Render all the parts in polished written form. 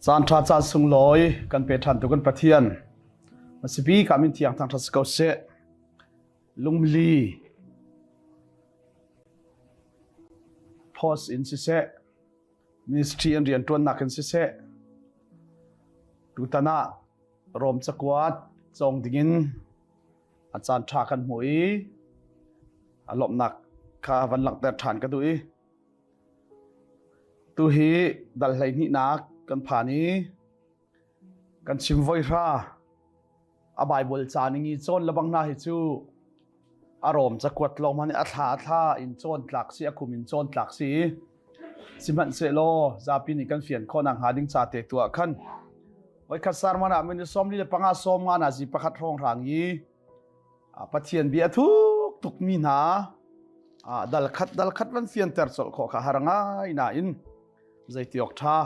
Caan ṭha caan sunglawi kan pe ṭhan tu kan Pathian. Masipi ka min thiang thang ṭha si ko seh. Lungli post in siseh, ministry an rian ṭuannak in siseh, tutan ah Rom cakuat cawng dingin a caan ṭha kan hmu i a lawmhnak kha van langhter ṭhan ka duh i tuhi dal hleihnihnak kan phan i kan chim voi hra a Bible ca ning i cawn lebang hna hi cu a rom cakuat lawng hmanh a thla a thla in cawn tlak si a kum in cawn tlak si sihmanhsehlaw zapi nih kan fian khawh nak hnga ding ca te tu ah khan voikhat sarman ah minute 45 sawm nga na zi pakhat hrawng hrang i Pathian bia a thuk tukmi hna dal khat dal khat van fianter colh khawh kha har ngai nain zeitiawk ṭha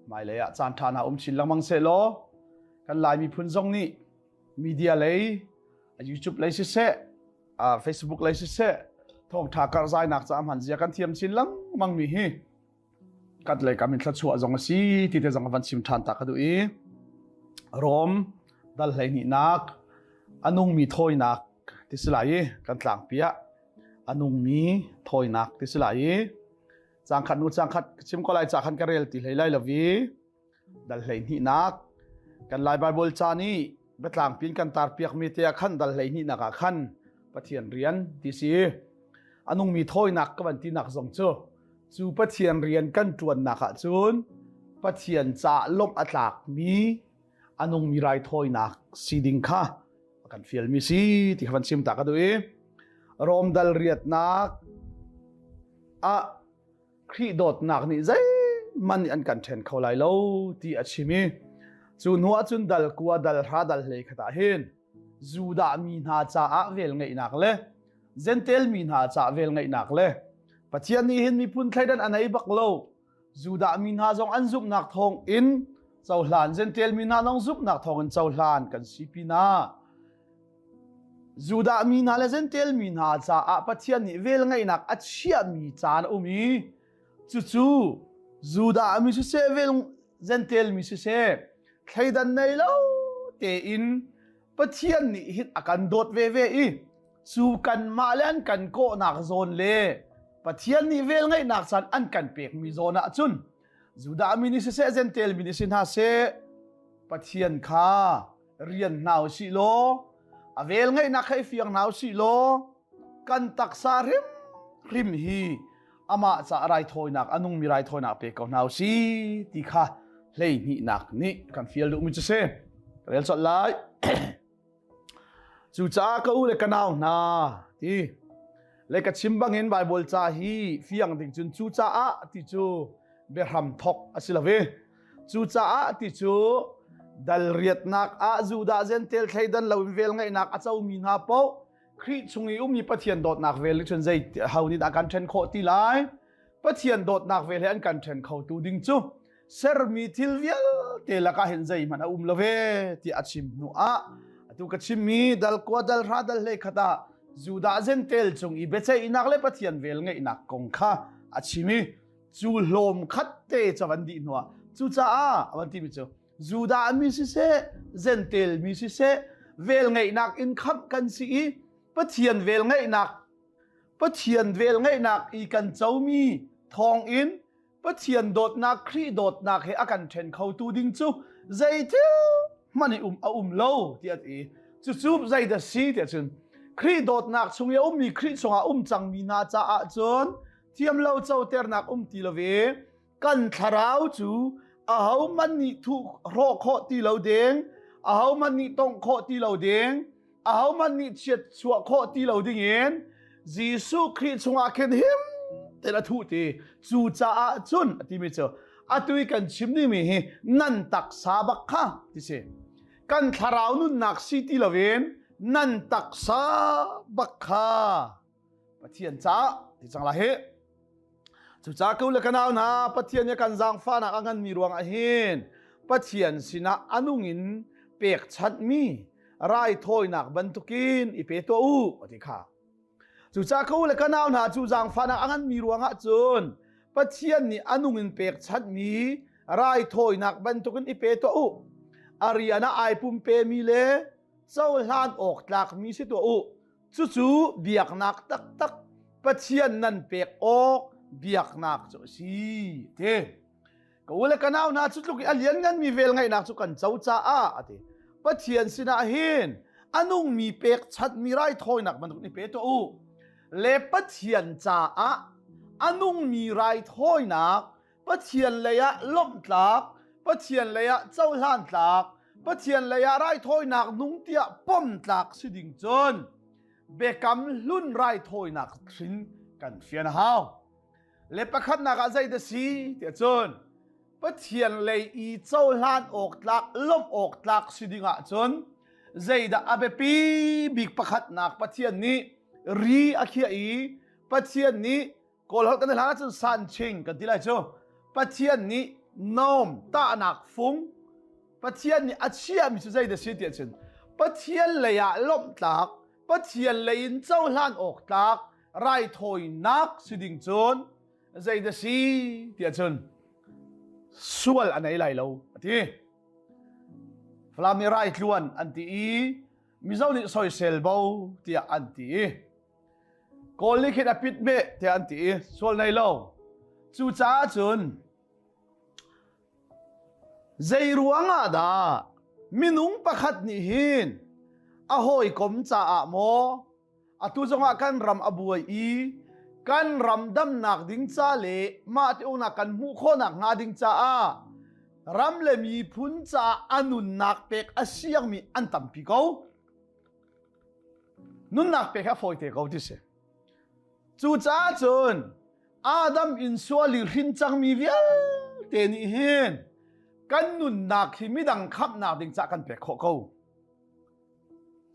hmailei ah caan ṭha hna um chin lengmang sehlaw kan Lai miphun zong nih media lei YouTube lei siseh Facebook lei siseh thawngṭha karhzainak ca hman zia kan thiam chin lengmang mi hi kat lei kam in thluachuah zong a si ti te zong van chim ṭhan ta ka duh i Rom dal hleihnihnak a nungmi thawinak ti si lai i kan tlangpi ah a nungmi thawinak ti si lai i cangkhat nu cangkhat chim ko lai ca khan ka rel ti hlei lai lo i dal hleihnihnak kan Lai Baibal ca nih biatlang pin kan tar piakmi te ah khan dal hleihnihnak ah khan Pathian rian ti si a nungmi thawinak ka van tinak zong cu cu Pathian rian kan ṭuannak ah cun Pathian ca lawmh a tlakmi a nungmi raithawinak si ding kha a kan fialmi si ti kha van chim ta ka duh i Rom dal riatnak ah Khrih dawtnak nih zeihmanh nih an kan ṭhen kho lai lo ti a chim i cu hnu ah cun dal kua dal hra dal hlei khat ah hin Judah mi hna caah velngeihnak le Gentel mi hna caah velngeihnak le Pathian nih hin miphun thleidan a nei bak lo Judah mi hna zong an zumhnak thawng in cohlan Gentel mi hna zong zumhnak thawng in cohlan kan si pinah Judah mi hna le Jentail mi hna caah Pathian nih velngeihnak a chiahmi caan a um i cucu Judah mi siseh vel Jentail mi siseh thleidan nei lo tein Pathian nih hin a kan dawt veve i cu kanmah le an kan kawhnak zawn le Pathian nih velngeihnak caan an kan pekmi zawn ah cun Judah mi nih siseh Jentail mi nih si hna seh Pathian kha rian hna u sih law a vel ngeihnak kha i fiang hna u sih law kan taksa hrim hrim hi amah ca raithawinak a nungmi raithawinak pe ko hna u si ti kha hleihnihnak nih kan fial duhmi cu si rel colh lai cucaah ka u le ka nau hna ti le ka chim bangin Baibal ca hi fiang ding cun cucaah ti cu biahram thok a si lo i Cucaah ti cu dal riatnak ah Judah Gentel thleidan loin vel ngeihnak a comi hna paoh Khrih chung i ummi Pathian dawtnak vel nih cun zei ho nih dah kan ṭhen khawh ti lai? Pathian dawtnak vel he an kan ṭhen khotu ding cu sermi thil vialte lakah hin zeihmanh a um lo ve tiah a chim hnu ah atu ka chimmi dal kua dal hra dal hlei khat ah Judah Gentel cung i biaceihnak le Pathian vel ngeihnak kong kha a chim i cu hlawm khat te ca van dih hnuah cucaah a van timi cu Judah mi siseh Gentel mi siseh velngeihnak in khamh kan si i Pathian velngeihnak Pathian velngeihnak i kan comi thawngin Pathian dawtnak Khrih dawtnak he a kan ṭhen khotu ding cu zeithil hmanh i um a um lo tiah a ti cucu zeidah si tiah cun Khrih dawtnak chung i a ummi Khrih chungah um cangmi hna caah cun thiamlo coternak um ti lo ve kan thlarau cu ahohmanh nih thuh hrawh khawh ti lo ding ahohmanh nih tongh khawh ti lo ding ahohmanh nih chiat chuah khawh ti lo ding in Jesuh Khrih chungah khin him tein a thuh ti cu caah cun a timi cu atu i kan chim dingmi hi nan taksa bak kha ti si kan thlarau nunnak si ti loin nan taksa bak kha Pathian caah ti cang lai hi cucaah ka u le ka nau hna Pathian nih kan zaangfahnak a nganmi ruangah hin Pathian sinah a nung in pekchanhmi raithawinak bantukin i pe tuah u a ti kha cucaah ka u le ka nau hna cu zaangfahnak a nganmi ruangah cun Pathian nih a nung in pekchanhmi Raithawinak bantukin i pe tuah u. A rian ah ai pumpemi le cohlan awk tlakmi si tuah u. Cucu biaknak taktak Pathian nan pek awk biaknak cu a si. Ti. Ka u le ka nau hna cu tluk i a liannganmi velngeihnak cu kan co caah a ti. Pathian sinah hin a nungmi pekchanhmi raithawinak bantuk i pe tuah u. Le Pathian caah a nungmi raithawinak Pathian lei ah lawmhtlak, Pathian lei ah cohlan tlak, Pathian lei ah raithawinak nung tiah pom tlak si ding cun biakam hlun raithawinak hrin kan fian a hau. Le pakhatnak ah zei dah si tiah cun Pathian lei i cohlan awk tlak lawmh awk tlak si ding ahcun zeidah a biapi bik pakhatnak Pathian nih ri a khiah i Pathian nih Kawl holh kan hlan ahcun sanching kan ti lai cu Pathian nih nom tahnak fung Pathian nih a chiahmi cu zeidah si tiah cun Pathian lei ah lawmh tlak Pathian lei in cohlan awk tlak raithawinak si ding cun zeidah si tiah cun sual a nei lai lo a ti. Falam nih raitluan an ti i Mizo nih soisel bo tiah an ti i Kawl nih khin a pit meh tiah an ti i sual nei lo. Cucaah cun zei ruang ah dah minung pakhat nih hin a hawikom caah maw Atu zongah kan ram a buai i kan ram damnak ding ca le mah ti uknak kan hmuh khawhnak hnga ding caah ram le miphun caah a nunnak pek a siangmi an tampi ko. Nunnak pek a fawi te ko ti si. Cucaah cun Adam in sual i hrin cangmi vialte nih hin kan nunnak hi midang khamhnak ding caah kan pek khawh ko.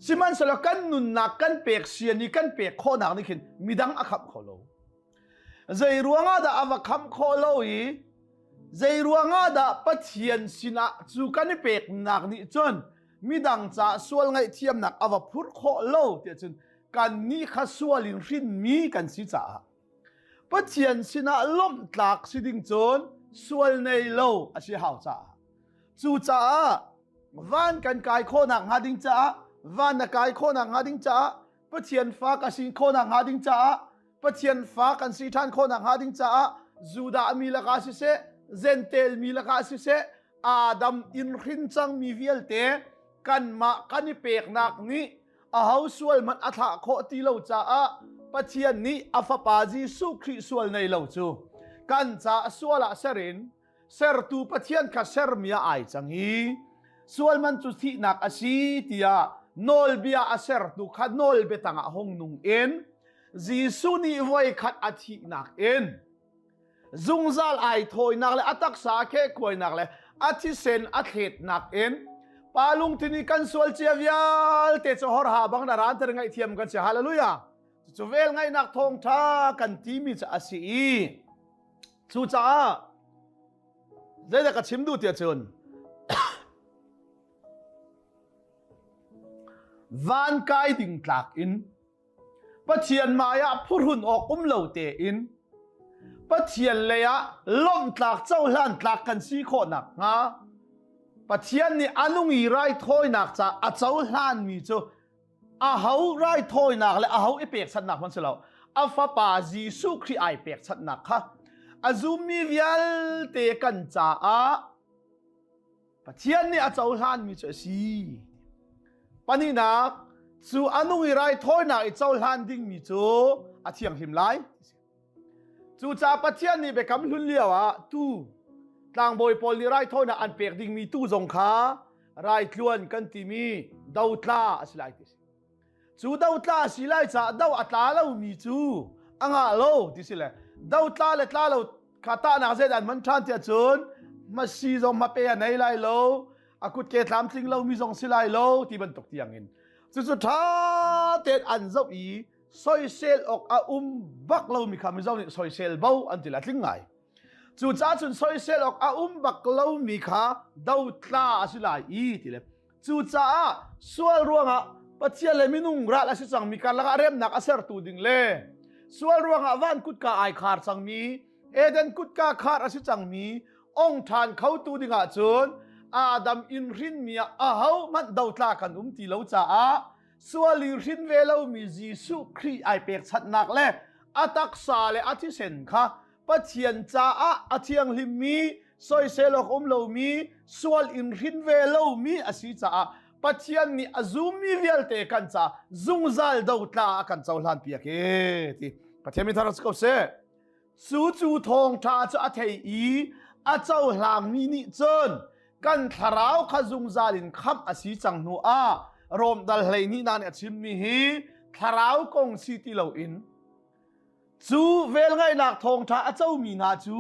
Sihmanhsehlaw kan nunnak kan pek sian i kan pek khawhnak nih khin midang a khamh kho lo. Zei ruangah dah a va khamh khawh lo i zei ruangah dah Pathian sinah cu kan i peknak nih cun midang caah sual ngaihthiamnak a va phurh khawh lo tiah cun kannih kha sual in hrinmi kan si caah Pathian sinah lawmhtlak si ding cun sual nei lo a si hau caah Cucaah van kan kai khawhnak hnga ding caah van na kai khawhnak hnga ding caah Pathian fa ka si khawhnak hnga ding caah Pathian fa kan si ṭhan khawhnak hnga ding caah Judah mi lakah siseh Jentail mi lakah siseh Adam in hrin cangmi vialte kanmah kan i peknak nih aho sual hmanh a thlah khawh ti lo caah Pathian nih a fapa Jesuh Khrih sual nei lo cu kan caah sual ah ser in sertu Pathian kha sermi ah ai cang i sual man cu thihnak a si tiah nawlbia a sertu kha nawlbia tangah hung nung in Jesuh nih voikhat a thihnak in zungzal ai thawinak le a taksa a khehkuainak le a thisen a thletnak in pa lungthin i kan sual cia vialte cu horha bang na ran ter ngaihthiam kan si hallelujah cu vel ngaihnak thawngtha kan timi cu a si i Cucaah zeidah ka chim duh tiah cun van kai ding tlak in Pathian hmai ah phuhrun awk um lo tein Pathian lei ah lawmhtlak cohlan tlak kan si khawh nakhnga Pathian nih a nung i raithawinak ca a cohlanmi cu aho raithawinak le aho i pekchanhnak hmanh si lo a fapa Jesuh Khrih ai pekchanhnak kha a zummi vialte kan caah Pathian nih a cohlanmi cu a si. Pahnihnak cu a nung i raithawinak i cohlan dingmi cu a thianghlim lai. Cucaah Pathian nih biakam hlun lio ah tuu tlangbawi pawl nih raithawinak an pek dingmi tuu zong kha raitluan kan timi dotla a si lai ti si. Cu dotla a si lai caah do a tla lomi cu a ngah lo ti si le dotla le tla lo kha tahnak zeidah an hman ṭhan tiah cun hmasi zong hmape a nei lai lo a kutke tlamtling lomi zong si lai lo ti bantuk tiangin cucu ṭha tein an zoh i soisel awk a um bak lomi kha Mizo nih soisel bo an ti la tling ngai. Cucaah cun soisel awk a um bak lomi kha dotla a si lai i ti le cucaah sual ruangah Pathian le minung ral a si cangmi karlak ah remnak a sertu ding le sual ruangah van kutka ai khar cangmi Eden kutka khar a si cangmi. ong ṭhan khotu dingah cun Adam in hrinmi ah ahohmanh dotla kan um ti lo caah sual i hrin ve lomi Jesuh Khrih ai pekchanhnak le a taksa le a thisen kha Pathian caah a thianghlimmi soisel awk um lomi sual in hrin ve lomi a si caah Pathian nih a zummi vialte kan ca zungzal dotla a kan cohlan piak e ti Pathian mi thar ko seh. Cu cu thawngṭha cu a thei i a cohlangmi nih cun kan thlarau kha zungzal in khamh a si cang hnu ah Rom dal 12 nih a chimmi hi thlarau kong si ti loin cu velngeihnak thawngṭha a comi hna cu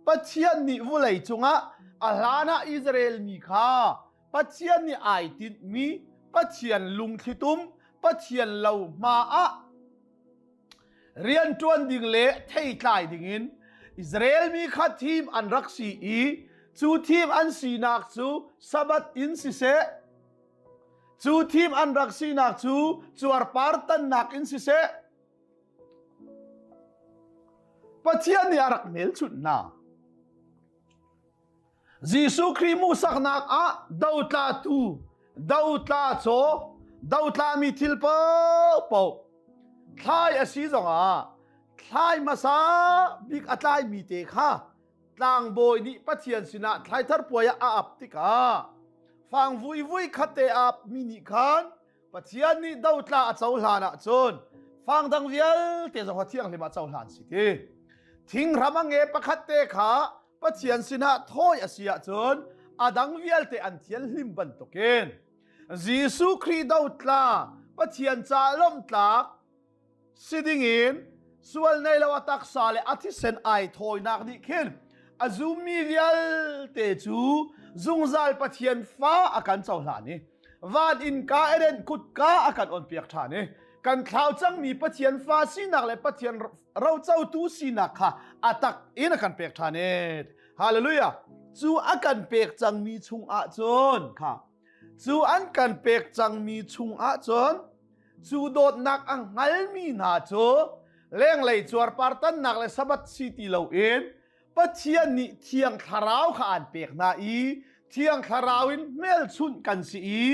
Pathian nih vulei cungah a hlanah Israel mi kha Pathian nih ai tinhmi Pathian lungthlitum Pathian lo hma ah Rianṭuan ding le theitlai dingin Israel mi kha thim an rak si i cu thim an sinak cu Sabbath in siseh, cu thim an rak sinak cu cuarpar tannak in siseh, Pathian nih a rak hmelchunh hna. Jesuh Khrih hmuhsaknak ah dotlatu, dotla caw, dotlami thil paohpaoh thlai a si zongah thlai hmasa bik a tlaimi te kha tlangbawi nih Pathian sinah thlaithar puai ah a ap tikah fangvui vui khat te a apmi nih khan Pathian nih dotla a cohlan ahcun fang dang vialte zong kha thianghlim ah cohlan si ti. Thingram a nge pakhat te kha Pathian sinah thawi a si ahcun a dang vialte an thianhlim bantukin Jesuh Khrih dotla Pathian ca lawmhtlak si dingin sual nei lo a taksa le a thisen ai thawinak nih khin a zummi vialte cu zungzal Pathian fa a kan cohlan i van innka Eden kutka a kan onpiak ṭhan i kan thlau cangmi Pathian fa sinak le Pathian rocotu sinak kha a tak in a kan pek ṭhan i hallelujah. Cu a kan pek cangmi chungah cun kha cu an kan pek cangmi chungah cun Cu dawtnak a hngalmi hna cu lenglei cuarpar tannak le Sabbath si ti loin Pathian nih Thiang Thlarau kha aan pek hna i Thiang Thlarau in hmelchunh kan si i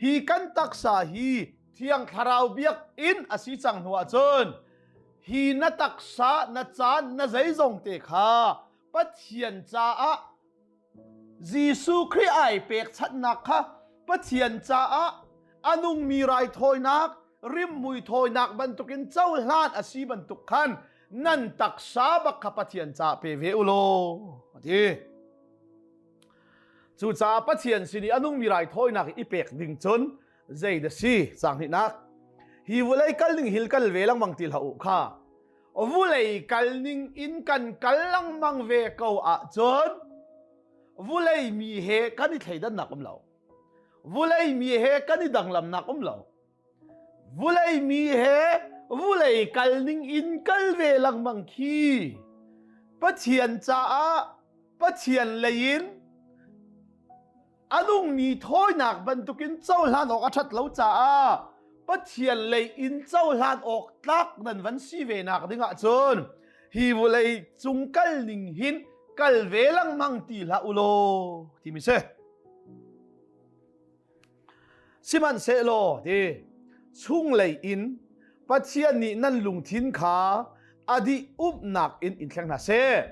hi kan taksa hi Thiang Thlarau biakinn a si cang hnu ahcun hi na taksa na caan na zeizong te kha Pathian caah Jesuh Khrih ai pekchanhnak kha Pathian caah a nungmi raithawinak, rimmui thawinak bantukin cohlan a si bantuk khan nan taksa bak kha Pathian caah pe ve u law a ti. Cucaah Pathian sin i a nungmi raithawinak i pek ding cun zei da si cang hnihnak hi vulei kal ning hil kal ve lengmang ti hlah u kha vulei kal ning in kan kal lengmang ve ko ahcun vulei mi he kan i thleidannak um lo vulei mi he kan i danglamnak um lo vulei mi he vulei kal ning in kal ve lengmang khi Pathian caah Pathian lei in A nungmi thawinak bantukin cohlan awk a ṭhat lo caah Pathian lei in cohlan awk tlak nan van si ve nak ding ahcun hi vawlei cung kal ning hin kal ve lengmang ti hlah u law timi si. Sihmanhsehlaw ti chunglei in Pathian nih nan lungthin kha a dih umnak in in thleng hna seh.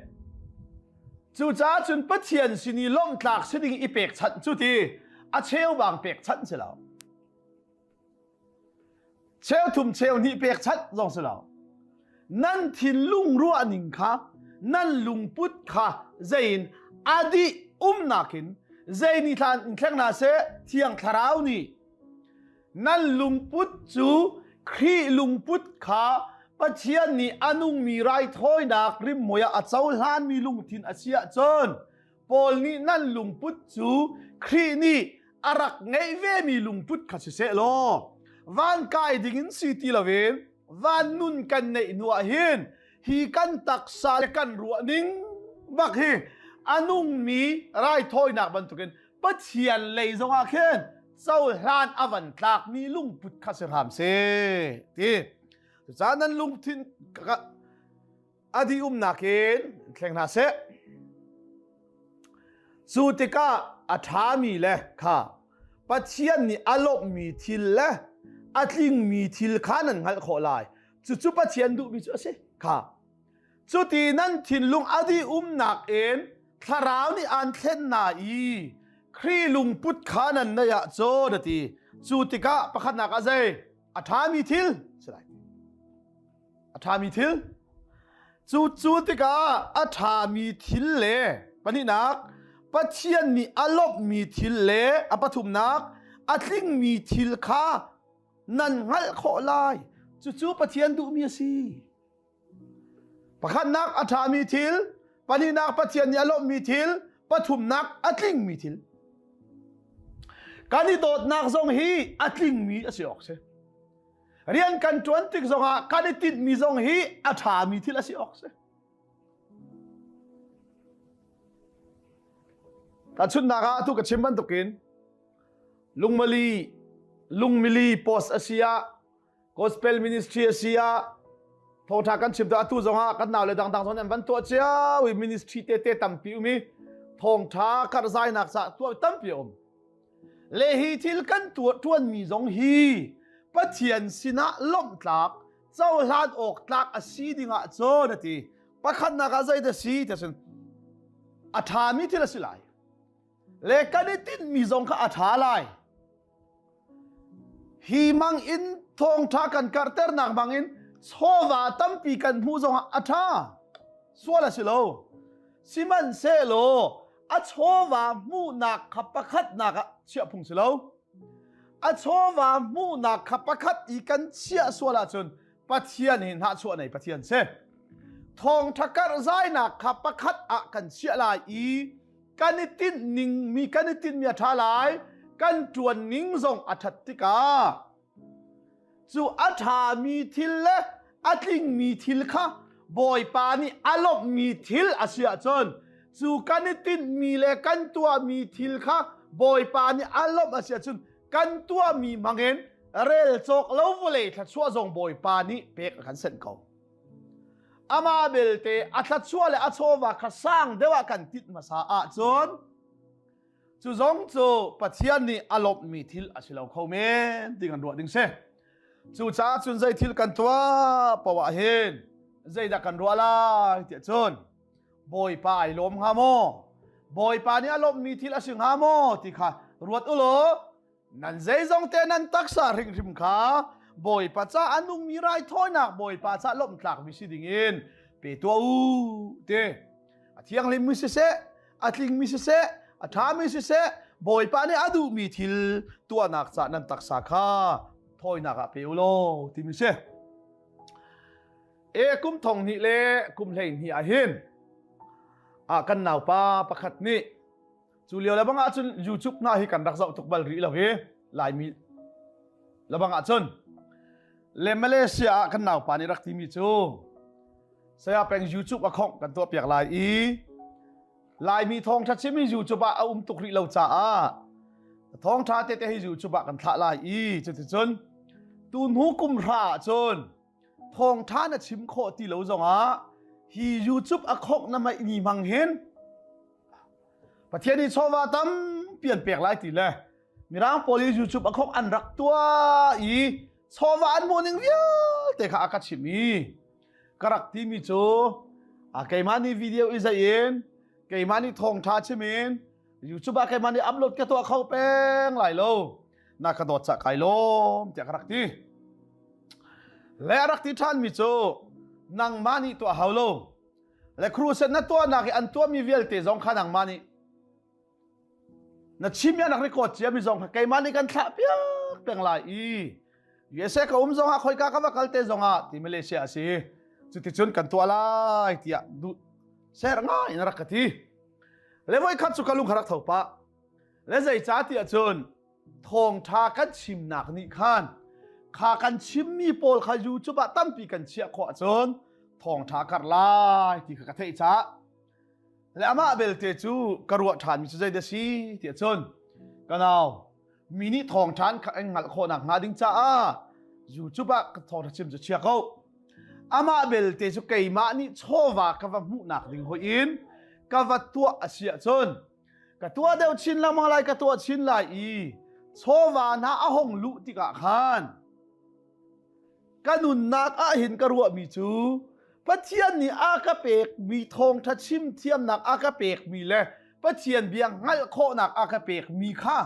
Cucaah cun Pathian sin i lawmhtlak si ding i pekchanh cu ti a cheubang pekchanh si lo. Cheu thum cheu hnih pekchanh zong si lo. Nan thinlung ruahning kha nan lungput kha zein a dih umnak in zei ni thlan in thleng hna seh Thiang Thlarau nih nan lungput cu Khrih lungput kha Pathian nih a nungmi raithawinak rimhmui ah a cohlanmi lungthin a si ahcun Paul nih nan lungput cu Khrih nih a rak ngeih vemi lungput kha siseh law van kai dingin si ti loin van nun kan neih hnu ah hin hi kan taksa le kan ruah ning bak hi a nungmi raithawinak bantukin Pathian lei zongah khin cohlan a van tlakmi lungput kha si hram seh ti cucaah nan lungthin a dih umnak in thleng hna seh. Cu tikah a ṭhami le kha Pathian nih a lawmhmi thil le a tlingmi thil kha nan hngalh khawh lai. Cucu Pathian duhmi cu a si. Kha. Cuti nan thinlung a dih umnak in thlarau nih aan thlen hna i Khrih lungput kha nan neih ahcun a ti. Cu tikah pakhatnak ah zei? A ṭhami thil si lai. A ṭhami thil. Cu cu tikah a ṭhami thil le pahnihnak Pathian nih a lawmhmi thil le a pathumnak a tlingmi thil kha nan hngalh khawh lai. Cucu Pathian duhmi a si. Pakhatnak a ṭhami thil, pahnihnak Pathian nih a lawmhmi thil, pathumnak a tlingmi thil. Kan i dawtnak zong hi a tlingmi a si awk si. Rian kan ṭuan tik zongah kan i tinhmi zong hi a ṭhami thil a si awk si. Tahchunhnak ah atu ka chim bantukin lungmali lungmili post a si ah gospel ministry a si ah thawngṭha kan chim tu atu zongah kan nau le dangdang zong an van tuah cio i ministry te te tampi um i thawngṭha karhzainak ca tuah tampi a um. Le hi thil kan tuah ṭuanmi zong hi Pathian sinah lawmhtlak cohlan awk tlak a si dingah cun a ti. Pakhatnak ah zeidah si ti cun a ṭhami thil a si lai. Le kan i tinhmi zong kha a ṭha lai. Hi mang in thawngṭha kan karhternak bangin chawva tampi kan hmuh zongah a ṭha. Sual a si lo. Sihmanhsehlaw a chawva hmuhnak kha pakhatnak ah chiah phung si lo. A chawva hmuhnak kha pakhat i kan chiah sual ahcun Pathian hi hnahchuah nei Pathian si. Thawngṭha karhzainak kha pakhat ah kan chiah lai i kan i tinh ning mi kan i tinh mi a ṭha lai kan ṭuan ning zong a ṭhat tikah cu a ṭhami thil le a tlingmi thil kha Bawipa nih a lawmhmi thil a si ahcun cu kan i tinhmi le kan tuahmi thil kha Bawipa nih a lawmh a si ahcun kan tuahmi hmangin rel cawk lo vawlei thluachuah zong Bawipa nih pek a kan senh ko. Amah belte a thluachuah le a chawva kha sang deuh ah kan tinh hmasa ahcun Cu zong cu Pathian nih a lawmhmi thil a si lo kho men ti kan ruah ding si. Cucaah cun zei thil kan tuah poah hin zeidah kan ruah lai tiah cun Bawipa ai lawm hnga maw? Bawipa nih a lawmhmi thil a si hnga maw ti kha ruat u law Nan zeizong te nan taksa hringhrim kha Bawipa ca a nungmi raithawinak Bawipa ca lawmhtlakmi si dingin pe tuah u ti. A thianghlimmi siseh, a tlingmi siseh, a ṭhami siseh, Bawipa nih a duhmi thil tuahnak ca nan taksa kha thawinak ah pe u law timi si. E kum thong hnih le kum 12 ah hin ah kan naupa pakhat nih Cu lio lebang ahcun YouTube hna hi kan rak zoh tuk bal rih lo hi Laimi lebang ahcun le Malaysia ah kan naupa nih rak timi cu saya peng YouTube a khongh kan tuah piak lai i Laimi thawngṭha chim hi YouTube ah a um tuk rih lo caah thawngṭha tete hi YouTube ah kan thlah lai i cuticun tu hnu kum hra ahcun thawngṭha na chim khawh ti lo zongah hi YouTube a khongh na maih ni hmang hin Pathian nih chawva tampi an pek lai ti le Mirang pawl i YouTube a khok an rak tuah i chawva an hmuh ning vialte kha a ka chimh i ka rak timi cu a keimah nih video i zaih in keimah nih thawngṭha chim in YouTube ah keimah nih upload ka tuah kho peng lai lo na ka dawt cah kai lawm tiah ka rak ti le a rak ti ṭhanmi cu nangmah nih tuah hau lo le crusade na tuahnak i an tuahmi vialte zong kha nangmah nih na chim i an rak record ciami zong kha keimah nih kan thlah piak peng lai i USA ka um zong ah khoika ka va kal te zong ah ti Malaysia a si cuticun kan tuah lai tiah duh ser ngai in rak ka ti le voi khat cu ka lung kha rak tho pah le zeicah tiah cun thawngṭha kan chimnak nih khan kha kan chimmi pawl kha YouTube ah tampi kan chiah khawh ahcun thawngṭha karh lai ti kha ka theih caah le amah belte cu ka ruah ṭhanmi cu zeidah si tiah cun ka nau mi nih thawngṭha an hngalh khawhnak hnga ding caah YouTube ah ka thawngṭha chim cu chia ko amah belte cu keimah nih chawva ka va hmuhnak ding hoi in ka va tuah a si ahcun. Ka tuah deuh chin lengmang lai, ka tuah chin lai i chawva hna a hong luh tikah khan ka nunnak ah hin ka ruahmi cu Pathian nih a ka pekmi thawngṭha chim thiamnak a ka pekmi le Pathian bia hngalh khawhnak a ka pekmi kha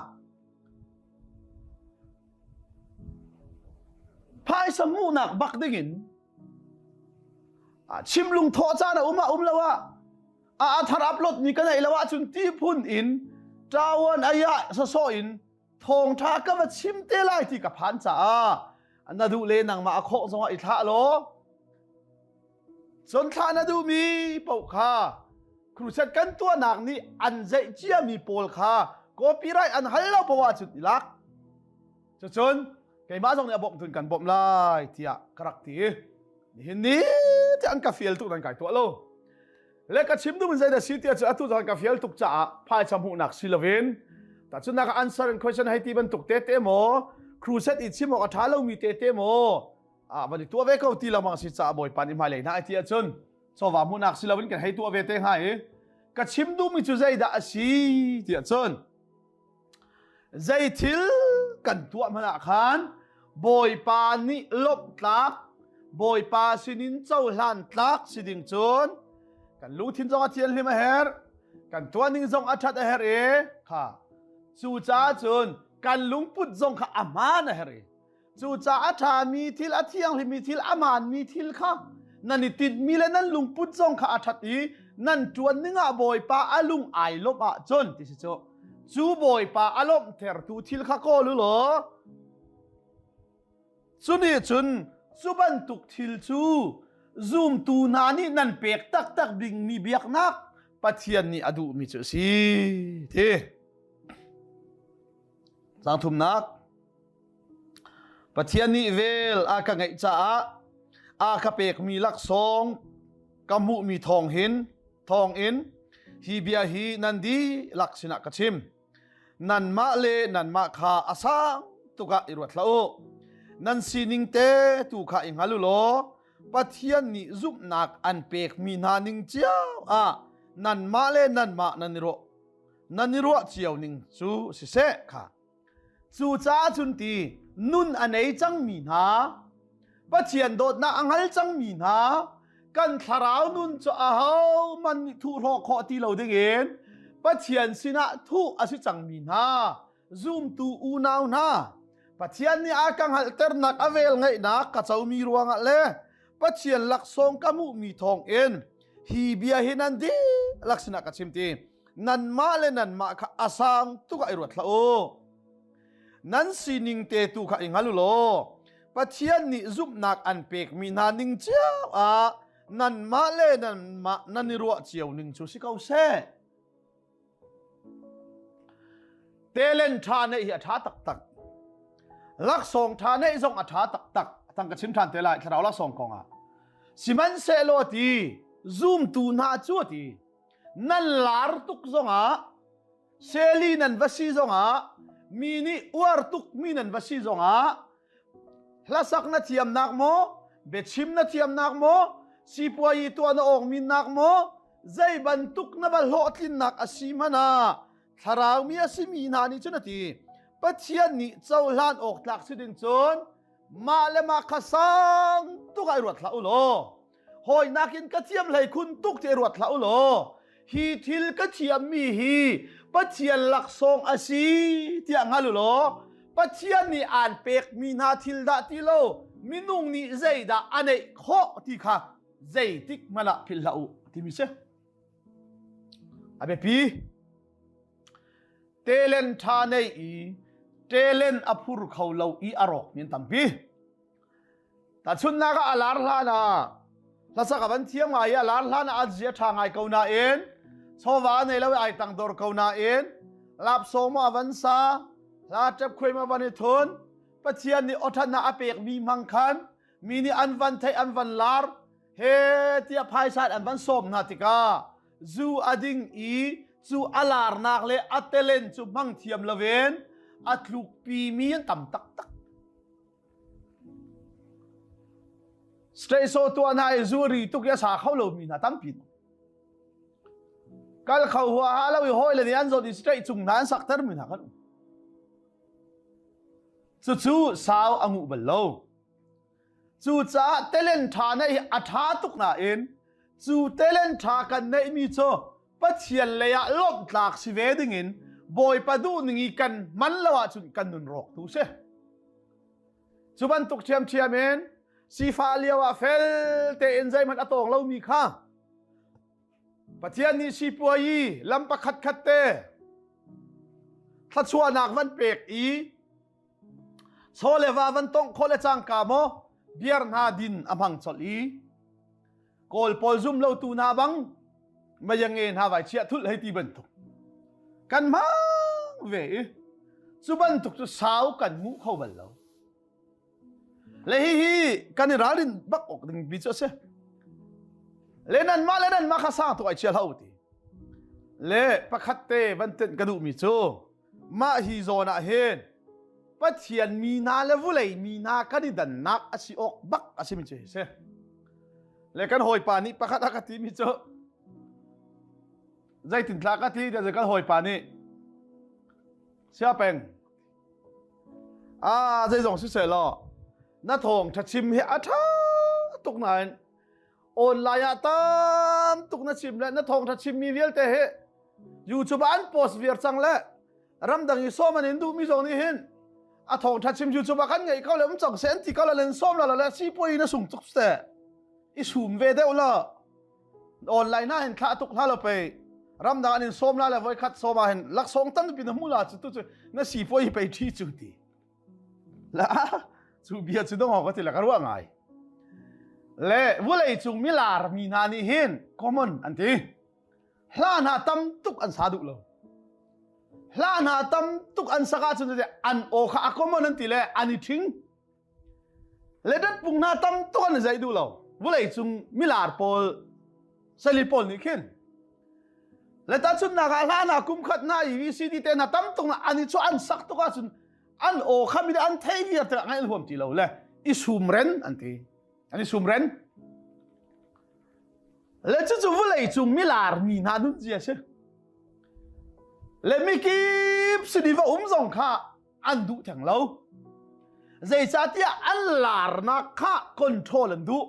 phaisa hmuhnak bak dingin chim lungthawh caan a um ah um lo ah a thar upload mi ka neih lo ahcun ti phun in ṭawan ayah sawsawh in thawngṭha ka va chim te lai ti ka phan caah na duh le nangmah a khawh zongah i thlah law cun thlah na duhmi paoh kha crusade kan tuahnak nih an zeih ciami pawl kha copyright an hal lo paoh ahcun i lak cucun keimah zong nih a bawmh tun kan bawmh lai tiah ka rak ti nihin ni ti an ka fial tuk nan kai tuah lo le ka chim duh in zeidah si tiah cu atu zong ka fial tuk caah phaisa hmuhnak si loin tahchunnak answer and question hei ti bantuk te te maw crusade i chim awk a ṭha lomi te te maw ah van i tuah ve ko ti lamang si caah bawipa nih hmailei hna ai ti ahcun chawva hmuhnak si loin kan hei tuah ve te hnga i ka chim duhmi cu zeidah a si tiah cun Zei thil kan tuah hmanh ah khan Bawipa nih lawmh tlak, Bawipa sinin cohlan tlak si ding cun kan lungthin zong a thianhlim a herh, kan tuahning zong a ṭhat a herh i kha cucaah cun kan lungput zong kha a hmaan a herh i Cucaah a ṭhami thil, a thianghlimmi thil, a hmaanmi thil kha nan i tinhmi le nan lungput zong kha a ṭhat i nan ṭuan ning ah Bawipa a lung ai lawmh ahcun ti si cu. Cu Bawipa a lawmhtertu thil kha kawl u law cu nih cun cu bantuk thil cu zumtu hna nih nan pek taktak dingmi biaknak Pathian nih a duhmi cu a si ti. Caang thumnak Pathian nih vel a ka ngeih caah a ka pekmi laksawng ka hmuhmi thawng hin thawng in hi bia hi nan dihlak sinah ka chim. Nanmah le nanmah kha a sang tuk ah i ruat hlah u. Nan sining te tu kha i hngal u law Pathian nih zumhnak an pekmi hna ning cio ah nanmah le nanmah nan i ruah nan i ruah cio ning cu siseh kha. Cucaah cun ti nun a nei cangmi hna, Pathian dawtnak a hngal cangmi hna, kan thlarau nun cu ahohmanh nih thuhrawh khawh ti lo dingin Pathian sinah thuh a si cangmi hna, zumtu unau hna, Pathian nih a ka hngalhternak a vel ngeihnak ka comi ruangah le Pathian laksawng ka hmuhmi thawngin hi bia hi nan dihlak sinah ka chim ti. Nanmah le nanmah kha a sang tuk ah i ruat hlah u. Nan sining te tu kha i hngal u law Pathian nih zumhnak an pekmi hna ning cio ah nanmah le nanmah nan i ruah cio ning cu si ko seh. Talent ṭha neih hi a ṭha taktak. Laksawng ṭha neih zong a ṭha taktak. Tang ka chim ṭhan te lai thlarau laksawng kong ah. Sihmanhsehlaw ti zumtu hna cu ti nan lar tuk zongah seli nan va si zongah mi nih uar tuk mi nan va si zongah hlasak na thiamnak maw biachim na thiamnak maw sipuayi tuah na awk minnak maw zei bantuk na va hlawhtlinnak a si hmanh ah thlarau mi a simi hna nih cun a ti Pathian nih cohlan awk tlak si ding cun mah le mah kha sang tuk ah i ruat hlah u law hawi nakin ka thiam hlei khun tuk ti ruat hlah u law hi thil ka thiammi hi Pathian laksawng a si tiah hngal u law Pathian nih aan pekmi hna thil dah ti lo minung nih zeidah a neih khawh ti kha zeitik hmanh ah philh hlah u timi si a biapi talent ṭha nei i talent a phur kho lo i a rawk mi an tampi Tahchunhnak ah a lar hlan ah hlasak a van thiam ngai i a lar hlan ah a zia ṭha ngai ko nain chawva a nei lo i ai tangdor ko nain lapsawng maw a van sa hla ṭep khuai ma van i thun Pathian nih awṭhatnak a pekmi hmang khan mi nih an van theih an van lar he tiah phaisa an van sawm hna tikah zu a ding i cu a larnak le a talent cu hmang thiam loin a tlukpi mi an tam taktak. Straight so tuah hna i zu ri tuk i a sa kho lomi hna tampi. Kal kho huaha lo i hawile nih an zawt i straight cung hna an sakter mi hna kan um. Cucu sau a nguh bal lo. Cucaah talent ṭha neih hi a ṭha tuk nain cu talent ṭha kan neihmi cu Pathian lei ah lawmhtlak si ve dingin Bawipa duhning i kan hman lo ahcun kan nun rawk tu si. Cu bantuk ṭhiamṭhiam in sifah lio ah fel tein zeihmanh a tawng lomi kha Pathian nih sipuai i lam pakhat khat te thluachuahnak van pek i chaw le va van tongh khawh le cangka maw biar hna din a hmang colh i Kawl pawl zum lo tu hna bang mayange hna vai chiah thulh hei ti bantuk kan hmang ve i cu bantuk cu sau kan hmu kho bal lo. Le hihi kan i ralrin bak awk ding bi cu a si. Le nanmah le nanmah kha sang tuk ai chia hlah ti. Le pakhat te van tenh ka duhmi cu mah hi zawn ah hin Pathian mi hna le vulei mi hna kan i dannak a si awk bak a simi cu hi si. Le kan hawipa nih pakhat a ka timi cu zeitin tla ka ti tiah kan hawipa nih Siapeng Ah, zeizong siseh law na thawng ṭha chim hi a ṭha tuk nain online ah tam tuk na chim le na thawng ṭha chimmi vialte hi YouTube ah an post viar cang le ramdang i sawm an in duhmi zong nih hin a thawng ṭha chim YouTube ah kan ngeih ko le um cang se an ti ko le len sawm la le sipuai na sung tuk te i sum ve deuh la online na hin thlah tuk hla lo pei ramdang an in sawm la le voi khat sawm ah hin laksawng tampi na hmu la cu tu cu na si poi pei thi cu ti la cu bia cu dong ka ti la ka ruah ngai le vulei cung milar mi hna nih hin common an ti hla hna tam tuk an sa duh lo hla hna tam tuk an saka cun an aw kha a common an ti le an i ṭhing Le datpung hna tam tuk an i zeih duh lo. Vulei cung milar pawl, sali pawl nih khin. Le tahchunhnak ah hla hna kum khat hna i VCD te hna tam tuk an i chuah an sak tuk ahcun an aw kha mi an thei viar te ngaih an huam ti lo le i sumren an ti. An i sumren. Le cucu vulei cung milar mi hna nun zia si. Le mikip sin i va um zong kha an duh theng lo. Zeicahtiah an larnak kha control an duh.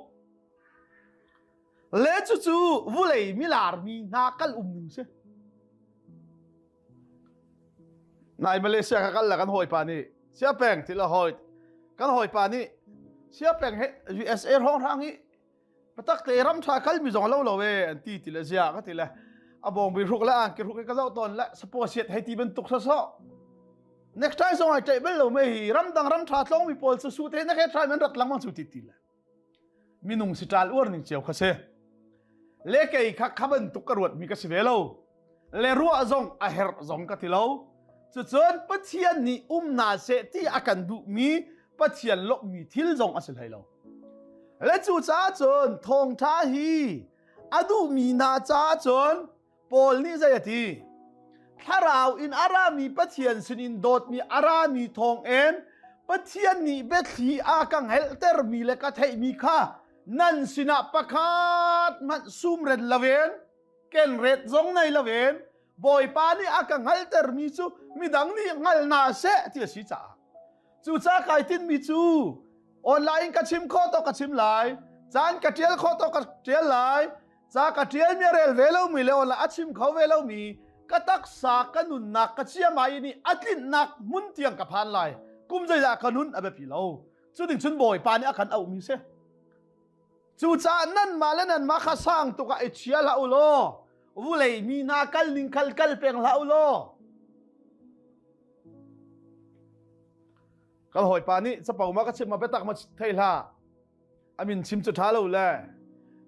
Le cucu vulei milar mi hna kal um ning si. Nai Malaysia ka kal la kan hawipa nih Siapeng ti la hawi kan hawipa nih Siapeng he USA hrawng hrang hi Patak te ram tha kal mi zong lo lo e an ti ti le zia ka ti le a bawng bi hruk le ang ki hruk ka zoh ton le sapo siat hei ti bantuk so so next time zong ai ṭaih bel lo me hi ramdang ram ṭha tlong mi pawl cu su te na ke try man rat langmang cu ti ti le minung si ṭal uar ning cio kha si le kei kha kha bantuk ka ruat mi ka si ve lo le ruah zong a herh zong ka ti lo cucun Pathian nih um na seh ti a kan duhmi Pathian lawmhmi thil zong a si hlei lo Le cucaah cun thawngṭha hi a duhmi hna caah cun Paul nih zei a ti? Thlarau in a rami Pathian sinin dawtmi a rami thawngin Pathian nih biathli a ka hngalhtermi le ka theihmi kha nan sinah pakhat hmanh sumren loin kenret zong nei loin Bawipa nih a ka hngalhtermi cu midang nih hngal hna seh ti a si caah Cucaah kai tinhmi cu online in ka chim khawh tawk ka chim lai, caan ka ṭial khawh tawk ka ṭial lai, ca ka ṭialmi a rel ve lomi le online a chim kho ve lomi ka taksa ka nunnak ka ciamai nih a tlinhnak hmun tiang ka phan lai. Kum zeizah ka nun a biapi lo. Cu ding cun Bawipa nih a kan auhmi si. Cucaah nanmah le nanmah kha sang tuk ah i chia hlah u law vulei mi hna kal ning khal kal peng hlah u law Kan hawipa nih capo ma ka chim ma biatak ma thei hlah. A min chim cu ṭha lo le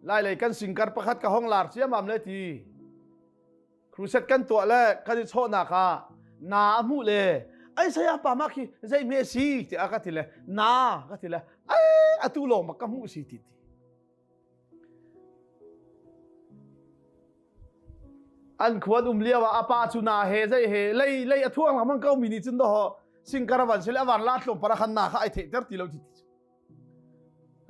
lai lei kan singkar pakhat ka hong lar ciamam le ti. Crusade kan tuah le kan i chawhnak ah na a hmuh le ai saya pa ma khi zei hme si tiah ka ti le na ka ti le ai atu lawng bak ka hmuh si ti ti. An khuan um lio ah a pa cu na he zei he lei lei a thuang lengmang ko mi nih cun doho singkaravan sile a van la tlawm para khan na kha ai theihter ti lo ti ti.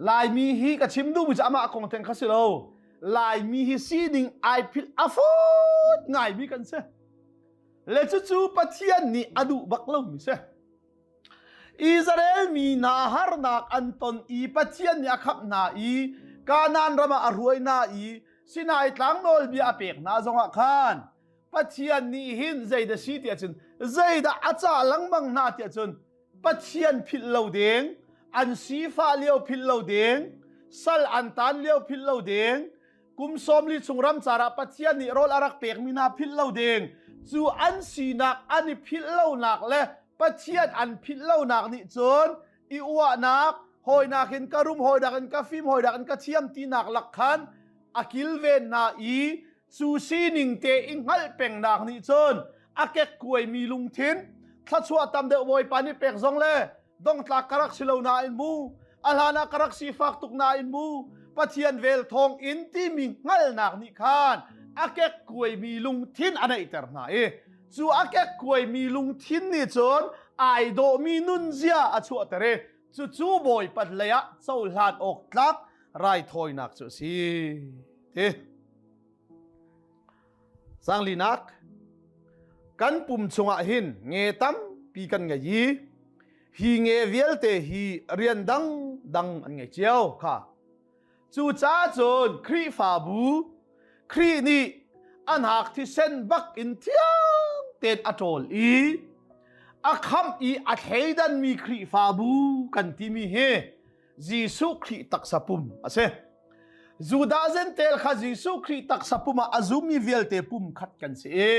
Laimi hi ka chim duhmi cu amah kong theng kha si lo. Laimi hi sining ai philh a fut ngaimi kan si. Le cucu Pathian nih a duh bak lomi si. Israel mi hna harnak an ton i Pathian nih a khamh hna i Kanaan ram ah a hruai hna i Sinai tlang nawlbia a pek hna zongah khan Pathian nih hin zeidah si tiah cun zeidah a cah lengmang hna tiah cun Pathian philh lo ding, an sifah lio philh lo ding, sal an tan lio philh lo ding, kum 40 chung ramcar ah Pathian nih rawl a rak pekmi hna philh lo ding, cu an sinak an i philh lonak le Pathian an philh lonak nih cun i uahnak, hawinak in ka rum, hawinak in ka fim, hawinak in ka thiam tinak lak khan a kilven hna i cu sining te i hngalh pengnak nih cun a kekkuaimi lungthin thluachuah tam deuh Bawipa nih pek zong le dongtlak ka rak si lo nain mu a hlan ah ka rak sifak tuk nain mu Pathian vel thawng in timi hngalhnak nih khan a kekkuaimi lungthin a neihter hna i cu a kekkuaimi lungthin nih cun ai dawhmi nunzia a chuahter i cucu Bawipa lei ah cohlan awk tlak raithawinak cu a si ti Sanglinak kan pum chungah hin nge tampi kan ngei i hi nge vialte hi rian dang dang an ngei cio kha cucaah cun Khrihfabu Khrih nih an hak thisen bak in thiang tein a ṭawl i a khamh i a thleidanmi Khrihfabu kan timi hi Jesuh Khrih taksa pum a si. Judah Zentel kha Jesuh Khrih taksa pum ah a zummi vialte pum khat kan si i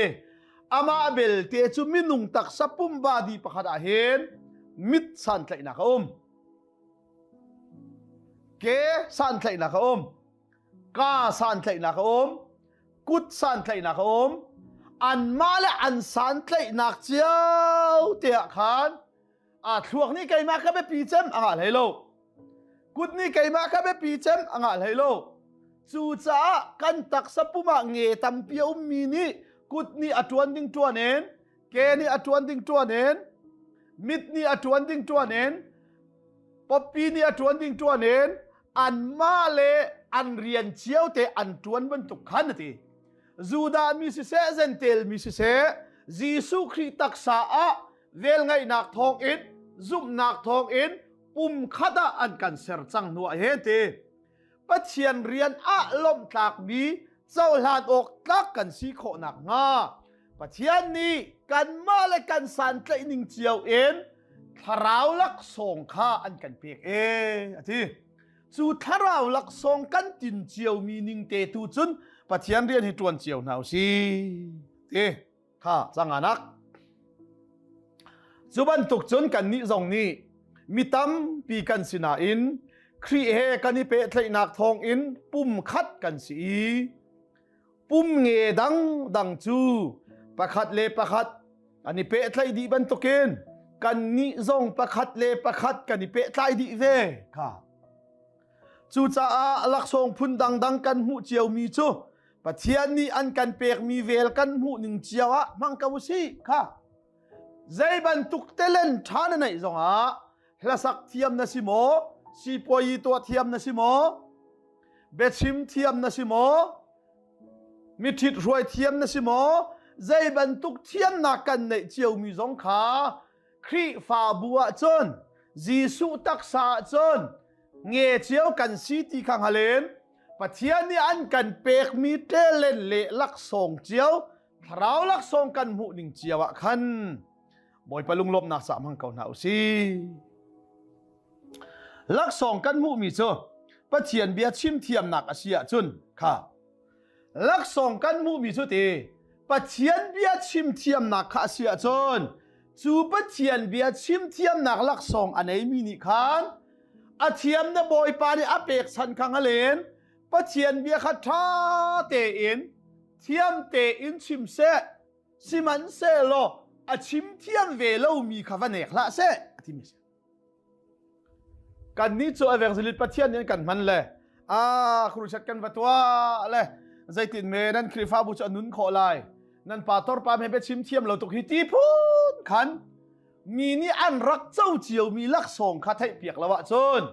amah belte cu minung taksa pum body pakhat ah hin mit santlaihnak a um. Ke santlaihnak a um. Ka santlaihnak a um. Kut santlaihnak a um. Anmah le an santlaihnak cio te ah khan a thluak nih keimah ka biapi cem a ngah hlei lo kut nih keimah ka biapi cem a ngah hlei lo cucaah kan taksa pum ah nge tampi a ummi nih kut nih a ṭuan ding ṭuan in ke nih a ṭuan ding ṭuan in mit nih a ṭuan ding ṭuan in pawpi nih a ṭuan ding ṭuan in anmah le an rian cio te an ṭuan bantuk khan a ti Judah mi siseh Zentel mi siseh Jesuh Khrih taksa ah velngeihnak thawngin zumhnak thawngin pumkhat ah an kan ser cang hnu ah he ti Pathian rian ah lawmhtlakmi cohlan awk tlak kan si khawh nakhnga Pathian nih kanmah le kan santlaih ning cio in thlarau laksawng kha an kan pek e a ti cu thlarau laksawng kan tin ciomi ning te tu cun Pathian rian hi ṭuan cio hna u si ti Kha canganak. Cu bantuk cun kannih zong nih mi tampi kan si nain Khrih he kan i pehtlaihnak thawngin pum khat kan si i pum nge dangdang cu pakhat le pakhat an i pehtlaih dih bantukin kannih zong pakhat le pakhat kan i pehtlai dih ve kha. Cucaah laksawng phun dangdang kan hmuh ciomi cu Pathian nih an kan pekmi vel kan hmuh ning cio ah hmang ko usih kha. Zei bantuk telen ṭha na neih zongah hlasak thiam na si maw, sipuayi tuah thiam na si maw, biachim thiam na si maw, miṭhit hruai thiam na si maw, zei bantuk thiamnak kan neih ciomi zong kha Khrihfabu ah cun Jesuh taksa ah cun nge cio kan si ti kha hngalin Pathian nih an kan pekmi talent le laksawng cio thlarau laksawng kan hmuh ning cio ah khan Bawipa lunglawmhnak ca hmang ko hna u sih. Laksawng kan hmuhmi cu Pathian bia chim thiamnak a si ahcun kha laksawng kan hmuhmi cu ti Pathian bia chim thiamnak kha a si ahcun cu Pathian bia chim thiamnak laksawng a neimi nih khan a thiam na Bawipa nih a pekchanh kha ngalen Pathian bia kha ṭha tein thiam tein chim seh sihmanhsehlaw a chim thiam ve lomi kha va nek hlah seh a timi a si. Kannih cu evangelist Pathian nih an kan hman le a crusade kan va tuah le zeitin me nan Khrihfabu cu a nun khawh lai nan pastor pa me biachim thiam lo tuk hi ti phun khan mi nih an rak co ciomi laksawng kha theih piak lo ahcun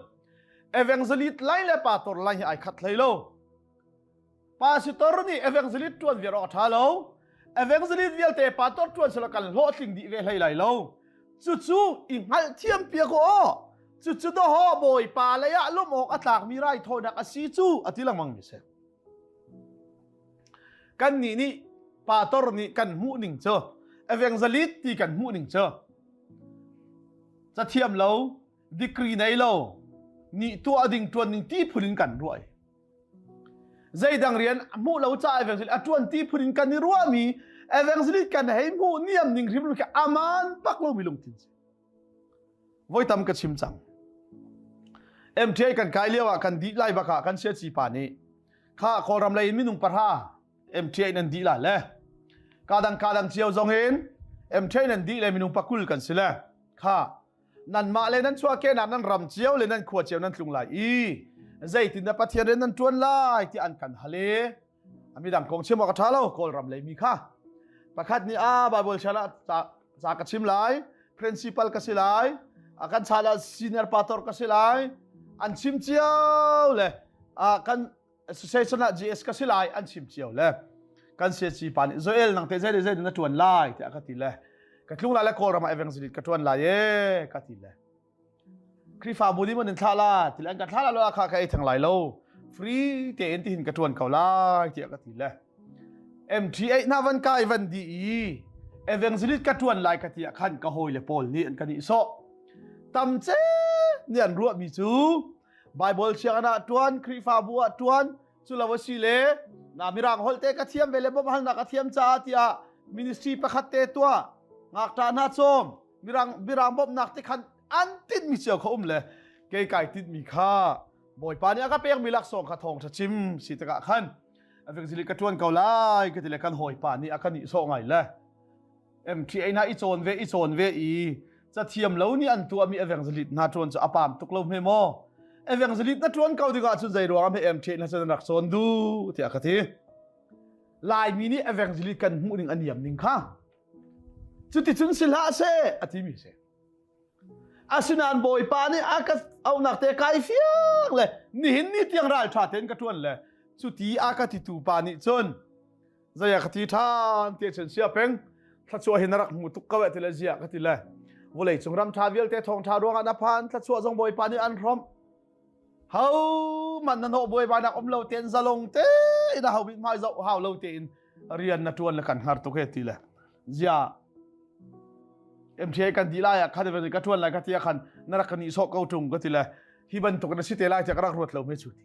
evangelist lai le pastor lai hi ai khat hlei lo. Pastor nih evangelist ṭuan viar awk a ṭha lo. Evangelist vialte pastor ṭuan sila kan hlawhtling dih ve hlei lai lo. Cucu i hngalhthiam piak aw. Cucu dawhaw Bawipa lei ah lawmh awk a tlakmi raithawinak a si cu a ti lengmang mi si. Kannih nih pastor nih kan hmuh ning cu evangelist ti kan hmuh ning cu cathiam lo degree nei lo nih tuah ding ṭuan ding ti phun in kan ruah Zeidang rian hmuh lo caah evangelist a ṭuan ti phun in kan i ruahmi evangelist kan hei hmuh niam ning hrim khi aman bak lomi lungthin si. Voi tam ka chim cang. MTA kan kai lio ah kan dih lai bak ah kan siaci pa nih kha Kawlram lei in minung pahra MTA nan dih la le kadang kadang cio zong in MTA nan dih le minung pakul kan si le kha nanmah le nan chuahkehnak nan ram cio le nan khua cio nan tlung lai i zeitin dah Pathian rian nan ṭuan lai ti an kan hal i midang kong chim awk a ṭha lo Kawlram lei mi kha pakhat nih a Bible shal ah ca ka chim lai principal ka si lai a kan chan ah senior pastor ka si lai an chim cio le kan association ah GS ka si lai an chim cio le kan CSC pa nih Joel nang te zei zei na tuan lai tiah ka ti le ka tlung lai le Kawlram ah evangelist ka tuan lai e ka ti le Khrihfabu nih man in thlah la ti le an ka thlah la lo kha ka ei thang lai lo free tein tihin ka tuan ko lai tiah ka ti le MTA na van kai van di i evangelist ka tuan lai ka ti ah khan ka hawi le pawl nih an ka nih sawh tam ce nih an ruah mi cu Bible sianginn ah ṭuan, Khrihfabu ah ṭuan, cu lo a si le na mirang holh te ka thiam ve le bawmhhalnak ka thiam caah tiah ministry pakhat te tuah, ngakṭah hna cawm, mirang mirang bawmhnak te khan an tinhmi cio kha um le kei kai tinhmi kha Bawipa nih a ka pekmi laksawng kha thawngṭha chim si tikah khan evangelist ka ṭuan ko lai ka ti le kan hawipa nih a ka nihsawh ngai le MTA hna i cawn ve i cawn ve i cathiam lo nih an tuahmi evangelist hna ṭuan cu a pam tuk lo hme maw evangelist na ṭuan ko dingah cun zei ruangah hme MTA hna cun rak cawn du tiah ka ti Laimi nih evangelist kan hmuh ning a niam ning kha cuticun si hlah seh a timi si asinain Bawipa nih a ka auhnak te kai fiang le nihin ni tiang ral ṭha tein ka ṭuan le cuti a ka titu pa nih cun Zei ah ka ti ṭhan ti cun sia peng thluachuah hi na rak hmu tuk ko eh ti le ziah ka ti le vawlei cung ram ṭha vialte thawngṭha ruangah na phan thluachuah zong Bawipa nih an hrawmh ho man na hnawh buaibainak um lo tein zalong tein a ho mit hmai zoh hau lo tein rian na ṭuan le kan hngar tuk he ti le zia MTA kan di lai ah khan ka ṭuan lai ka ti ah khan na rak ka nihsawh ko ṭung ka ti le hi bantuk na si te lai tiah ka rak ruat lo me cu ti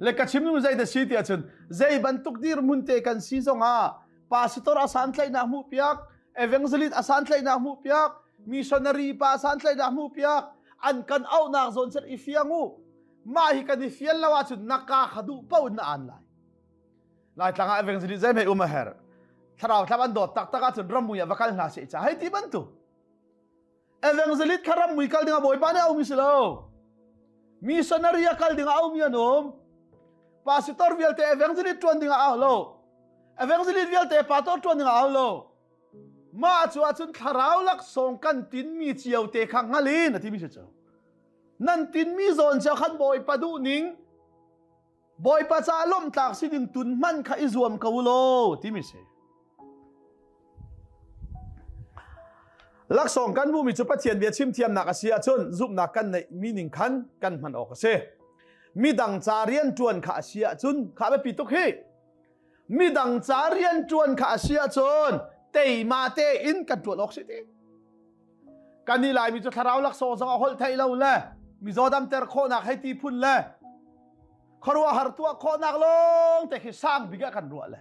Le ka chim nu zei da si ti ahcun zei bantuk dirhmun te kan si zongah pastor a santlaihnak hmuh piak, evangelist a santlaihnak hmuh piak, missionary pa a santlaihnak hmuh piak, an kan auhnak zawn cun i fiang u. Mah hi kan i fian lo ahcun na ka kha duh paoh in na aan lai. Laitlang ah evangelist zei hmei um a herh. Thlarau thlam an dawt taktak ahcun ramui ah va kal hna seh ca hei ti bantuk. Evangelist kha ram mui kal dingah Bawipa nih a aumi si lo. Missionary a kal dingah aumi an um. Pastor vialte evangelist ṭuan dingah au lo. Evangelist vialte pastor ṭuan dingah au lo. Mah cu ahcun thlarau laksawng kan tinmi cio te kha hngal in a timi si cu. Nan tinmi zawn cio khan Bawipa duh ning Bawipa caah lawmhtlak si ding tun hman kha i zuam ko law timi si. Laksawng kan hmuhmi cu Pathian bia chim thiamnak a si ahcun zumhnak kan neihmi ning khan kan hman awk a si. Midang ca rianṭuan kha a si ahcun kha biapi tuk hi. Midang ca rianṭuan kha a si ahcun teima tein kan ṭuan awk si ti. Kan i Laimi cu thlarau laksawng zong a holh theih lo le mizaw damter khawhnak hei ti phun le khuaruahhar tuah khawhnak lawng te khi sang bik ah kan ruah le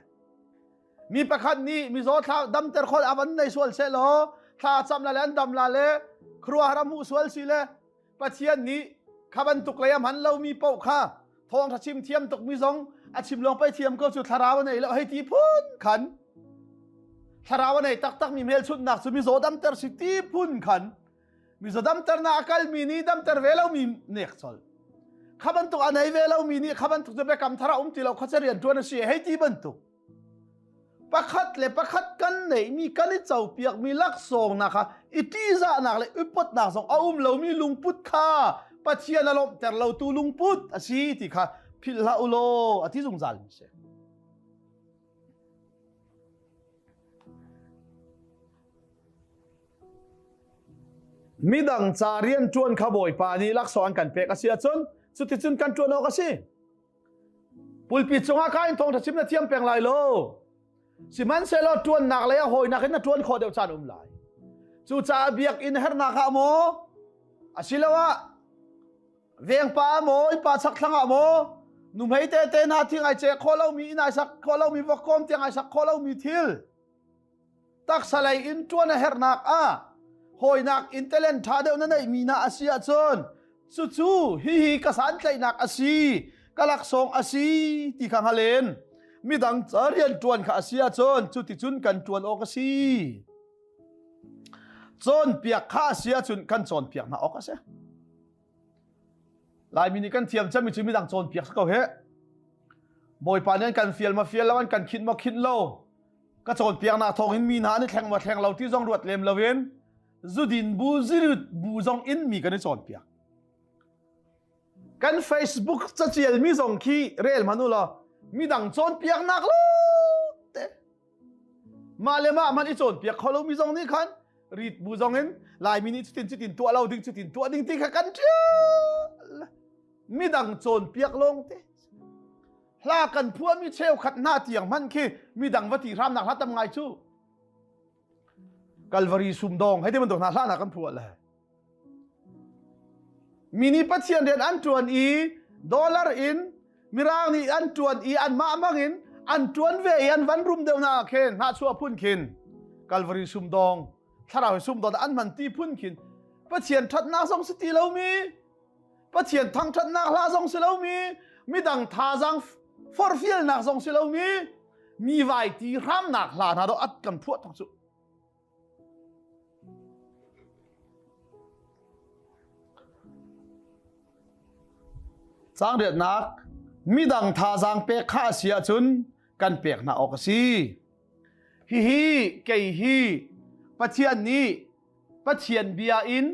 mi pakhat nih mizaw thla damter khawh a van nei sual seh law thla cam la le an dam la le khuaruahhar a hmuh sual si le Pathian nih kha bantuk lei a hman lomi paoh kha thawngṭha chim thiam tukmi zong a chim lawng pei thiam ko cu thlarau a nei lo hei ti phun khan thlarau a nei taktakmi hmelchunhnak cu mizaw damter si ti phun khan mizaw damternak a kalmi nih damter ve lomi nek colh kha bantuk a nei ve lomi nih kha bantuk cu biakam thar a um ti lo kha ca rian ṭuan a si hei ti bantuk pakhat le pakhat kan neihmi kan i copiakmi laksawngnak kha i ṭihzahnak le upatnak zong a um lomi lungput kha Pathian a lawmhter lotu lungput a si ti kha philh hlah u law a ti zungzal mi si. Midang ca rian ṭuan kha Bawipa nih laksawng an kan pek a si ahcun cuticun kan ṭuan awk a si. Pulpi cungah ka in thawngṭha chim na thiam peng lai lo. Sihmanhsehlaw ṭuannak lei ah hawinak in na ṭuan khawh deuh caan um lai. Cucaah biakinn hernak ah maw asiloah vengpa maw innpa chakthlang ah maw nuhmei tete hna thing ai cek khawh lomi inn ai sak khawh lomi vokkawm tiang ai sak khawh lomi thil taksa lei in ṭuan a herhnak ah hawinak in talent ṭha deuh na neihmi hna a si ahcun cucu hihi ka santlaihnak a si ka laksawng a si ti kha hngalin midang ca rian ṭuan kha a si ahcun cuticun kan ṭuan awk a si cawnpiak kha a si ahcun kan cawnpiak hna awk a si Laimi nih kan thiam cemmi cu midang cawnpiak si ko hih. Bawipa nih an kan fial ma fial lo, an kan khinh ma khinh lo. Ka cawnpiaknak thawng in mi hna an i thleng ma thleng lo ti zong ruat lem loin zudin bu zirut bu zong in mi kan i cawnpiak. Kan Facebook cacial mi zong khi rel hmanh u law midang cawnpiaknak lo te mah le mah hmanh i cawnpiak kho lomi zong nih khan rit bu zong in Laimi nih cutin cutin tuah lo ding cutin tuah ding ti kha kan ṭial midang cawnpiak lawng te hla kan phuahmi cheukhat hna tiang hmanh khi midang va ti hramnak hla tam ngai cu Kalvari sumdong hei ti bantuk hna hla hna kan phuah le Mi nih Pathian rian an ṭuan i dollar in Mirang nih an ṭuan i anmah bangin an ṭuan ve i an van rum deuh hna ah khin hnahchuah phun khin Calvary sumdong thlarau sumdong an hman ti phun khin Pathian ṭhatnak zong si ti lomi Pathian thangṭhatnak hla zong si lomi midang thazaang forhfialnak zong si lomi mi vai ti hramnak hla hna do at kan phuah tuk cu Cangriatnak midang thazaang pek kha a si ahcun kan pek hna awk a si. Hihi kei hi Pathian nih Pathian bia in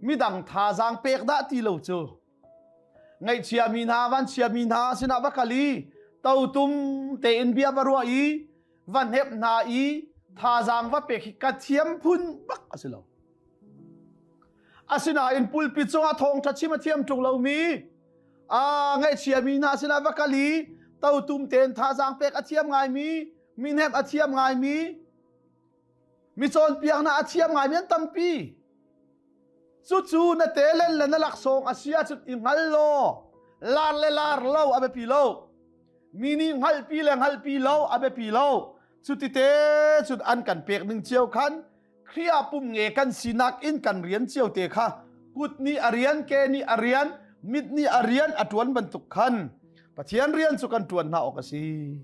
midang thazaang pek dah ti lo cu ngaihchiami hna vanchiami hna sinah va kal i totum tein bia va ruah i va hnep hna i thazaang va pek hi ka thiam phun bak a si lo. Asinain pulpit cungah thawngṭha chim a thiam ṭung lomi a ngaihchiami hna sinah va kal i totum tein thazaang pek a thiam ngaimi mi hnemh a thiam ngaimi mi cawnpiak hna a thiam ngaimi an tampi. Cucu na telen le na laksawng a si ahcun i hngal law lar le lar lo a biapi lo. Mi nih hngalhpi le hngalhpi lo a biapi lo. Cutite cun an kan pek ning cio khan Khrih ah pum nge kan sinak in kan rian cio te kha kut nih a rian, ke nih a rian, mit nih a rian a ṭuan bantuk khan Pathian rian cu kan ṭuan hna awk a si.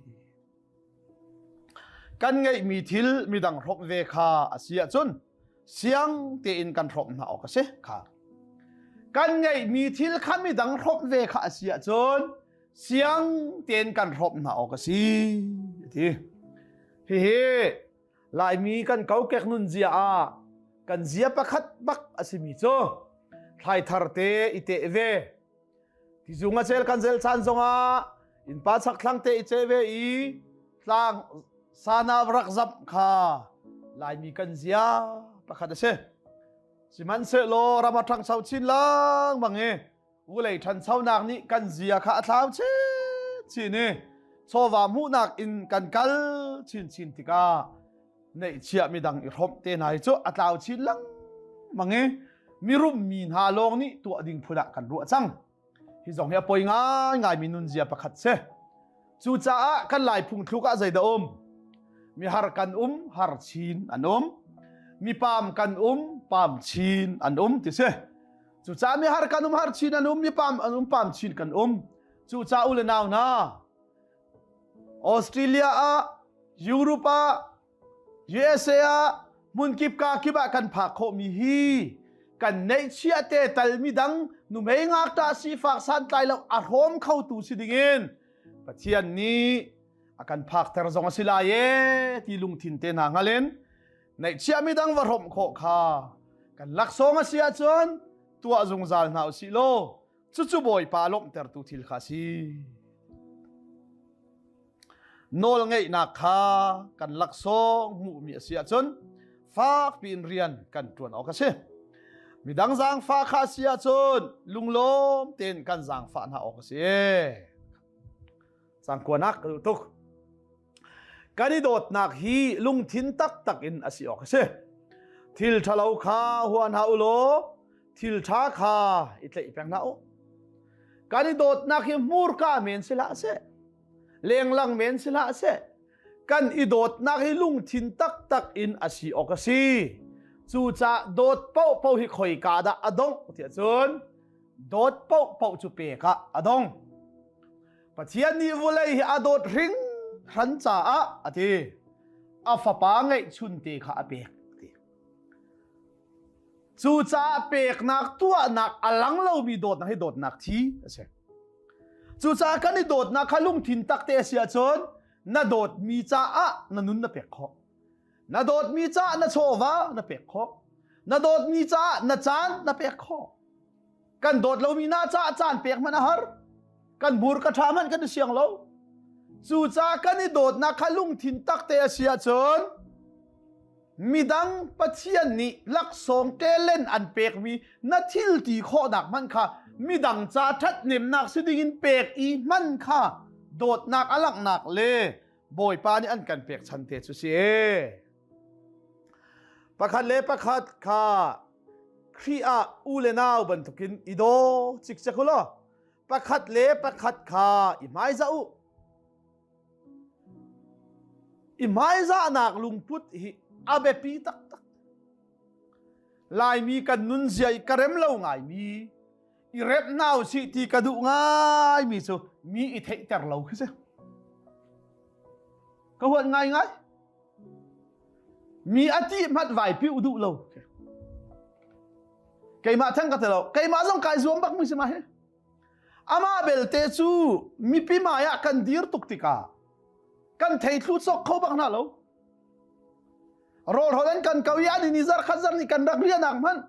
Kan ngeihmi thil midang hrawmh ve kha a si ahcun siang tein kan hrawmh hna awk a si kha. Kan ngeihmi thil kha midang hrawmh ve kha a si ahcun siang tein kan hrawmh hna awk a si ti. Hihi Laimi kan kokek nunzia ah kan zia pakhat bak a simi cu thlaithar te i teh ve Tizung a cel kan zel caan zongah innpa chakthlang te i ce ve i tlang sana rak zamh kha Laimi kan zia pakhat a si. Sihmanhsehlaw ram a ṭhangcho chin lengmang i vulei ṭhanchonak nih kan zia kha a thlau chinchin i chawva hmuhnak in kan kal chinchin tikah neihchiah midang i hrawmh te hna hi cu a tlau chin lengmang i mirum mi hna lawng nih tuah ding phun ah kan ruah cang. Hi zong hi a poi ngaingaimi nunzia pakhat si. Cucaah kan Lai phungthluk ah zeidah um? Mihar kan um, har chin an um. Mipam kan um, pam chin an um ti si. Cucaah mihar kan um, har chin an um, mipam an um, pam chin kan um. Cucaah u le nau hna, Australia ah, Europe ah, USA ah hmunkip ka kip ah kan phak khawhmi hi kan neihchiah te tal midang numei ngakṭah sifak santlai lo a hrawm khotu si dingin Pathian nih a kan phakter zong a si lai e ti lungthin te hna hngalin neihchiah midang va hrawmh khawh kha kan laksawng a si ahcun tuah zungzal hna usih law cucu Bawipa lawmhtertu thil kha a si. Nawlngeihnak kha kan laksawng hmuhmi a si ahcun fakpi in rian kan ṭuan awk a si. Midang zaangfah kha a si ahcun lunglawm tein kan zaangfah hna awk a si. Cangkuanak ka duh tuk. Kan i dawtnak hi lungthin taktak in a si awk a si. Thil ṭhalo kha hua hna u law thil ṭha kha i tlaih peng hna u. Kan i dawtnak hi hmurka men si hlah seh, lenglang men si hlah seh, kan i dawtnak hi lungthin taktak in a si awk a si. Cucaah dawt paohpaoh hi khoika dah a dongh tiah cun dawt paohpaoh cu pek ah a dong. Pathian nih vulei hi a dawt hringhran caah a ti. A fapa ngeihchun te kha a pek ti. Cucaah peknak tuahnak a lang lomi dawtnak hi dawtnak thi a si. Cucaah kan i dawtnak kha lungthin tak te a si ahcun na dawtmi caah na nun na pek khawh. Na dawtmi caah na chawva na pek khawh. Na dawtmi caah na caan na pek khawh. Kan dawt lomi hna caah caan pek hmanh a har. Kan hmur ka ṭha hmanh kan i siang lo. Cucaah kan i dawtnak kha lungthin takte a si ahcun midang Pathian nih laksawng talent an pekmi na thil ti khawhnak hmanh kha midang ca ṭhathnemnak si dingin pek i hman kha dawtnak a langhnak le Bawipa nih an kan pek chan te cu si. Pakhat le pakhat kha Khrih ah u le nau bantukin i daw cikcek u law pakhat le pakhat kha i hmaizah u. I hmaizahnak lungput hi a biapi taktak. Laimi kan nunzia i ka rem lo ngaimi, i remh hna usih ti ka duh ngaimi cu mi i theihter lo khi si. Ka huat ngaingai. Mi a ti hmanh vai piu duh lo. Keimah theng ka ti lo. Keimah zong kai zuam bak mi si ma hi. Amah belte cu mipi hmai ah kan dir tuk tikah kan thei thlu cawk kho bak hna lo. Rawl hol an kan ko i an ni zar khat zar ni kan rak rianak hmanh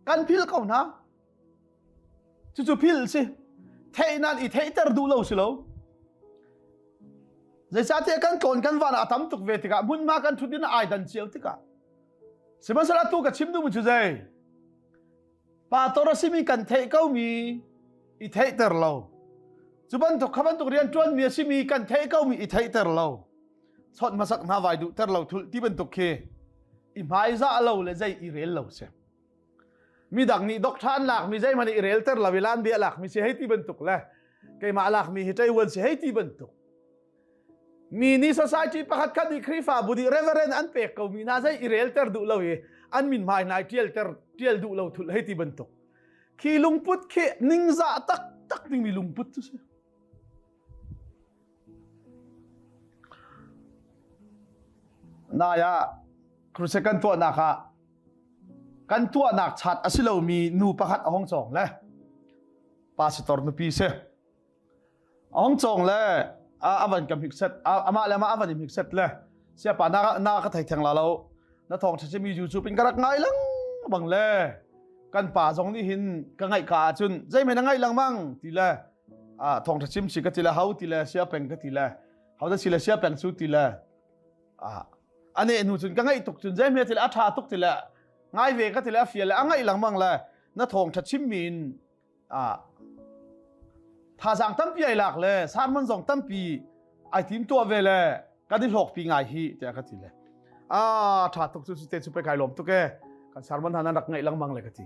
kan phil ko hna. Cucu phil si. Theih nan i theihter duh lo si lo. Zeicahtiah kan tlawn kan van ah a tam tuk ve tikah hmunhma kan ṭhut in ai dan cio tikah sihmanhsehlaw atu ka chim duhmi cu zei pastor a simi kan theih komi i theihter lo cu bantuk kha bantuk rian ṭuanmi a simi kan theih komi i theihter lo chawnh hmasak hna vai duhter lo thulh ti bantuk khi i hmaizah lo le zei i rel lo si midang nih doctor an lakmi zeihmanh i relter lo i lan bia lakmi si hei ti bantuk le keimah lakmi hi Taiwan si hei ti bantuk mi nih society pakhat khat nih Khrihfabu nih reverend an pek ko mi hna zei i relter duh lo i an min hmai nai tialter tial duh lo thul hei ti bantuk khi lungput khi ningzah taktak dingmi lungput cu si Nai ah crusade kan tuahnak ah kan tuahnak chat a si lomi nu pakhat a hong cawng le pastor nupi si. A hong cawng le a van ka hmikset amah le amah a van i hmikset le siapa na na ka thei theng la lo na thawng ṭha mi YouTube in ka rak ngai lengmang le kan pa zong nih hin ka ngaih ka ahcun zeihmanh na ngaih lengmang ti le thawngṭha chim si ka ti le ho ti le sia peng ka ti le ho da si le sia peng cu ti le ane hnu cun ka ngaih tuk cun zeihme ti le a ṭha tuk ti le ngai ve ka ti le a fial le a ngaih lengmang le na thawngṭha chim mi in thazaang tampi ai lak le sermon zong tampi ai tim tuah ve le kan i hlawk pi ngai hi tiah ka ti le a ṭha tuk cu te cu pe kai lawm tuk e kan sermon hna nan rak ngaih lengmang le ka ti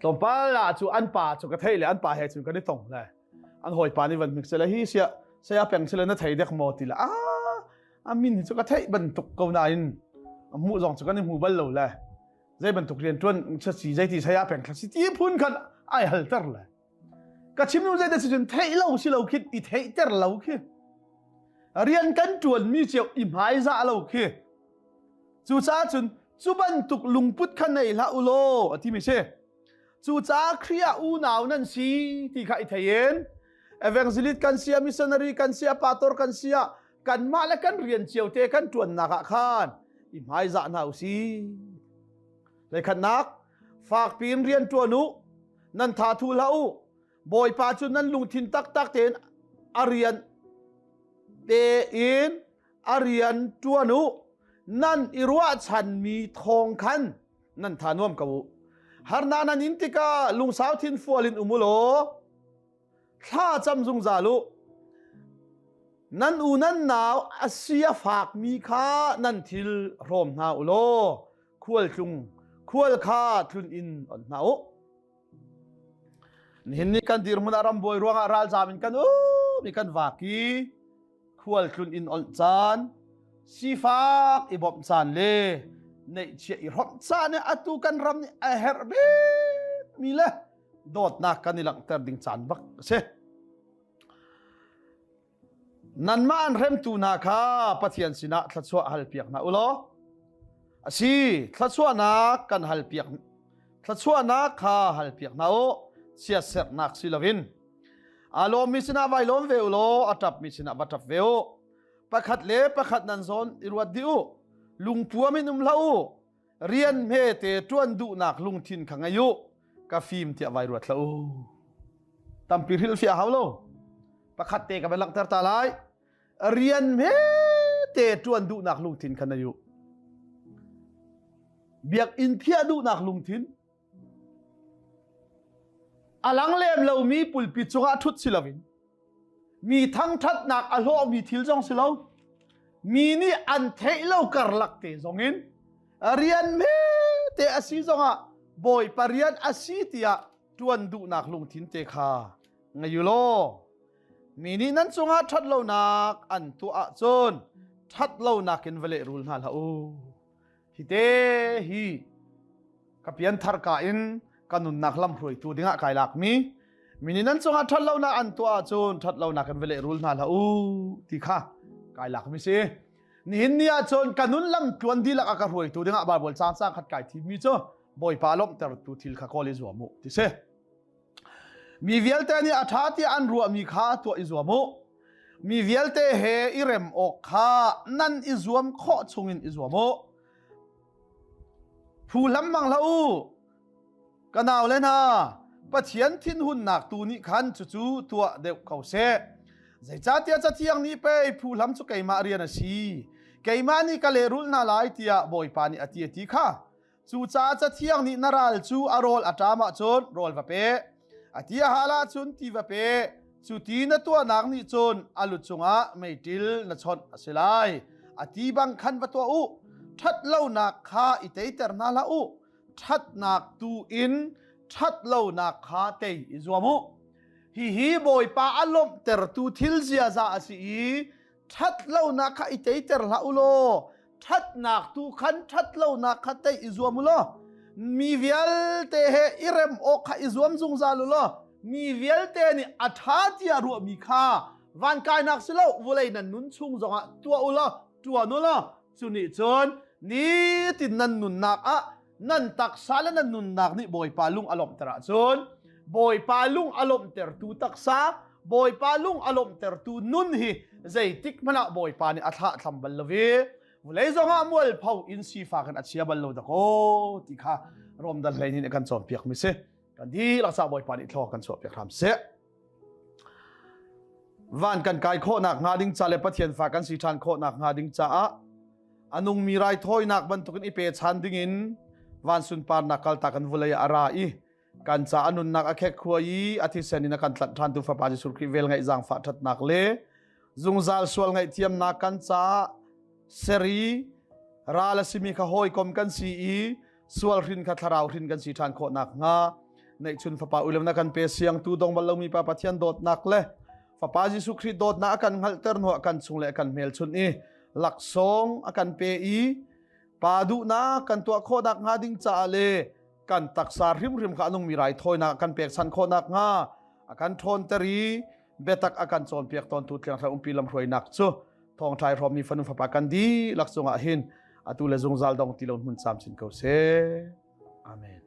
Tlawmpal ah cu an pa cu ka thei le an pa he cun kan i tong le an hawipa nih van hmik sele hi sia saya peng sele na thei dek maw ti le a a min hi cu ka theih bantuk ko nain a hmuh zong cu kan i hmu bal lo le zei bantuk rian ṭuan si zei ti saya peng thla si ti phun khan ai halter le ka chim nu zei te si cun theih lo si lo khi i theihter lo khi rian kan ṭuan mi cio i hmaizah lo khi Cucaah cun cu bantuk lungput kha nei hlah u law a timi si. Cucaah Khrih ah unau nan si ti kha i thei in evangelist kan si ah missionary kan si ah pastor kan si ah kanmah le kan rian cio te kan ṭuannak ah khan i hmaizah hna u si. Leikhatnak fakpi in rian ṭuan u nan tha thu hlah u Bawipa cu nan lungthin taktak tein a rian. tein a rian ṭuan u. Nan i ruahchanmi thawng khan nan tha nuam ko u. Harnak nan in tikah lungsau thinfual in um u law thla cam zungzal u. Nan u nan nau a si a fakmi kha nan thil hrawm hna u law khualtlung khual kha tlun in on hna u. Nihin ni kan dirhmun ah rambuai ruangah ralzam in kan um i kan vak i khualtlun in onh caan sifak i bawmh caan le neihchiah i hrawmh caan i atu kan ram nih a herh bikmi le dawtnak kan i langhter ding caan bak a si. Nanmah an hremtu hna kha Pathian sinah thluachuah halpiak hna u law a si thluachuahnak kan halpiak thluachuahnak kha halpiak hna u siaserhnak si loin aa lawmmi sinah vai lawm ve u law a ṭapmi sinah va ṭap ve u pakhat le pakhat nan zawn i ruat dih u lungpuam in um hlah u rian hmete ṭuan duhnak lungthin kha ngei u ka fim tiah vai ruat hlah u tampi hrilhfiah hau lo pakhat te ka van langhter ta lai rian hmete ṭuan duhnak lungthin kha nei u biakinn phiah duhnak lungthin a lang lem lomi pulpit cungah ṭhut si loin mi thangṭhatnak a hlawhmi thil zong si lo mi nih an theih lo karlak te zongin rian hmete a si zongah bawipa rian a si tiah ṭuan duhnak lungthin te kha ngei u law mi nih nan cungah ṭhatlonak an tuah ahcun ṭhatlonak in va lehrul hna hlah u hi te hi ka pianthar ka in ka nunnak lamhruaitu dingah kai lakmi mi nih nan cungah ṭhatlonak an tuah ahcun ṭhatlonak in va lehrul hna hlah u ti kha kai lakmi si nihin ni ahcun ka nun lam tluan dihlak a ka hruaitu dingah Baibal caang caang khat kai thimmi cu Bawipa lawmhtertu thil kha kawl i zuam u ti si Mi vialte nih a ṭha tiah an ruahmi kha tuah i zuam u. Mi vialte he i rem awk kha nan i zuam khawh chungin i zuam u. Phu hlam mang hlah u. Ka naule hna, Pathian thinhunnak tu nih khan cucu tuah deuh ko seh. Zeicahtiah Cathiang nih pei phuhlam cu keimah rian a si. Keimah nih ka lehrulh hna lai tiah Bawipa nih a ti a ti kha. Cucaah Cathiang nih na ral cu a rawl a ṭam ahcun rawl va pe, a ti a hal ahcun ti va pe. Cu ti na tuahnak nih cun a lu cungah meiṭil na chawnh a si lai. A ti bang khan va tuah u. Ṭhat lonak kha i teiter hna hlah u. Ṭhatnak tu in ṭhat lonak kha tei i zuam u. Hihi Bawipa a lawmhtertu thil ziaza a si i ṭhat lonak kha i teiter hlah u law ṭhatnak tu khan ṭhat lonak kha tei i zuam u law mi vialte he i rem awk kha i zuam zungzal u law mi vialte nih a ṭha tiah ruahmi kha van kainak si lo vulei nan nun chung zongah tuah u law ṭuan u law cu nih cun nitin nan nunnak ah nan taksa le nan nunnak nih Bawipa lung a lawmhter ahcun Bawipa lung a lawmhtertu taksa Bawipa lung a lawmhtertu nun hi zeitik hmanh ah Bawipa nih a thlah thlam bal lo i vulei zongah mualpho in sifak in a chia bal lo dakaw ti kha Rom dal hlei nih kan cawnpiak mi si kan dihlak ca Bawipa nih thlaw kan chuahpiak hram seh van kan kai khawhnak hnga ding ca le Pathian fa kan si ṭhan khawhnak hnga ding caah a nungmi raithawinak bantukin i pe chan dingin van sunparnak kaltak in vulei ah a ra i kan ca a nunnak a khek khua i a thisen in a kan tlanh ṭhantu Fapa Jesuh Khrih vel ngaih zaangfah ṭhatnak le zungzal sual ngaihthiamnak kan caah seri ral a simi kha hawikom kan si i sual hrin kha thlarau hrin kan si ṭhan khawh nakhnga neihchun fapa uilemna kan pe siangtu dong bal lomi pa Pathian dawtnak le Fapa Jesuh Khrih dawtnak a kan hngalhter hnuah kan chung le kan hmelchunh i laksawng a kan pe i pa duhnak kan tuah khawh nakhnga ding caah le kan taksa hrimhrim kha a nungmi raithawinak kan pekchanh khawh nakhnga a kan ṭhawnter i biatak a kan cawnpiak tawntu Thiang umpi lamhruainak cu thawngṭha i hrawmmi fanu fapa kan dihlak cungah hin atu le zungzal dong ti lo hmun camcin ko seh. Amen.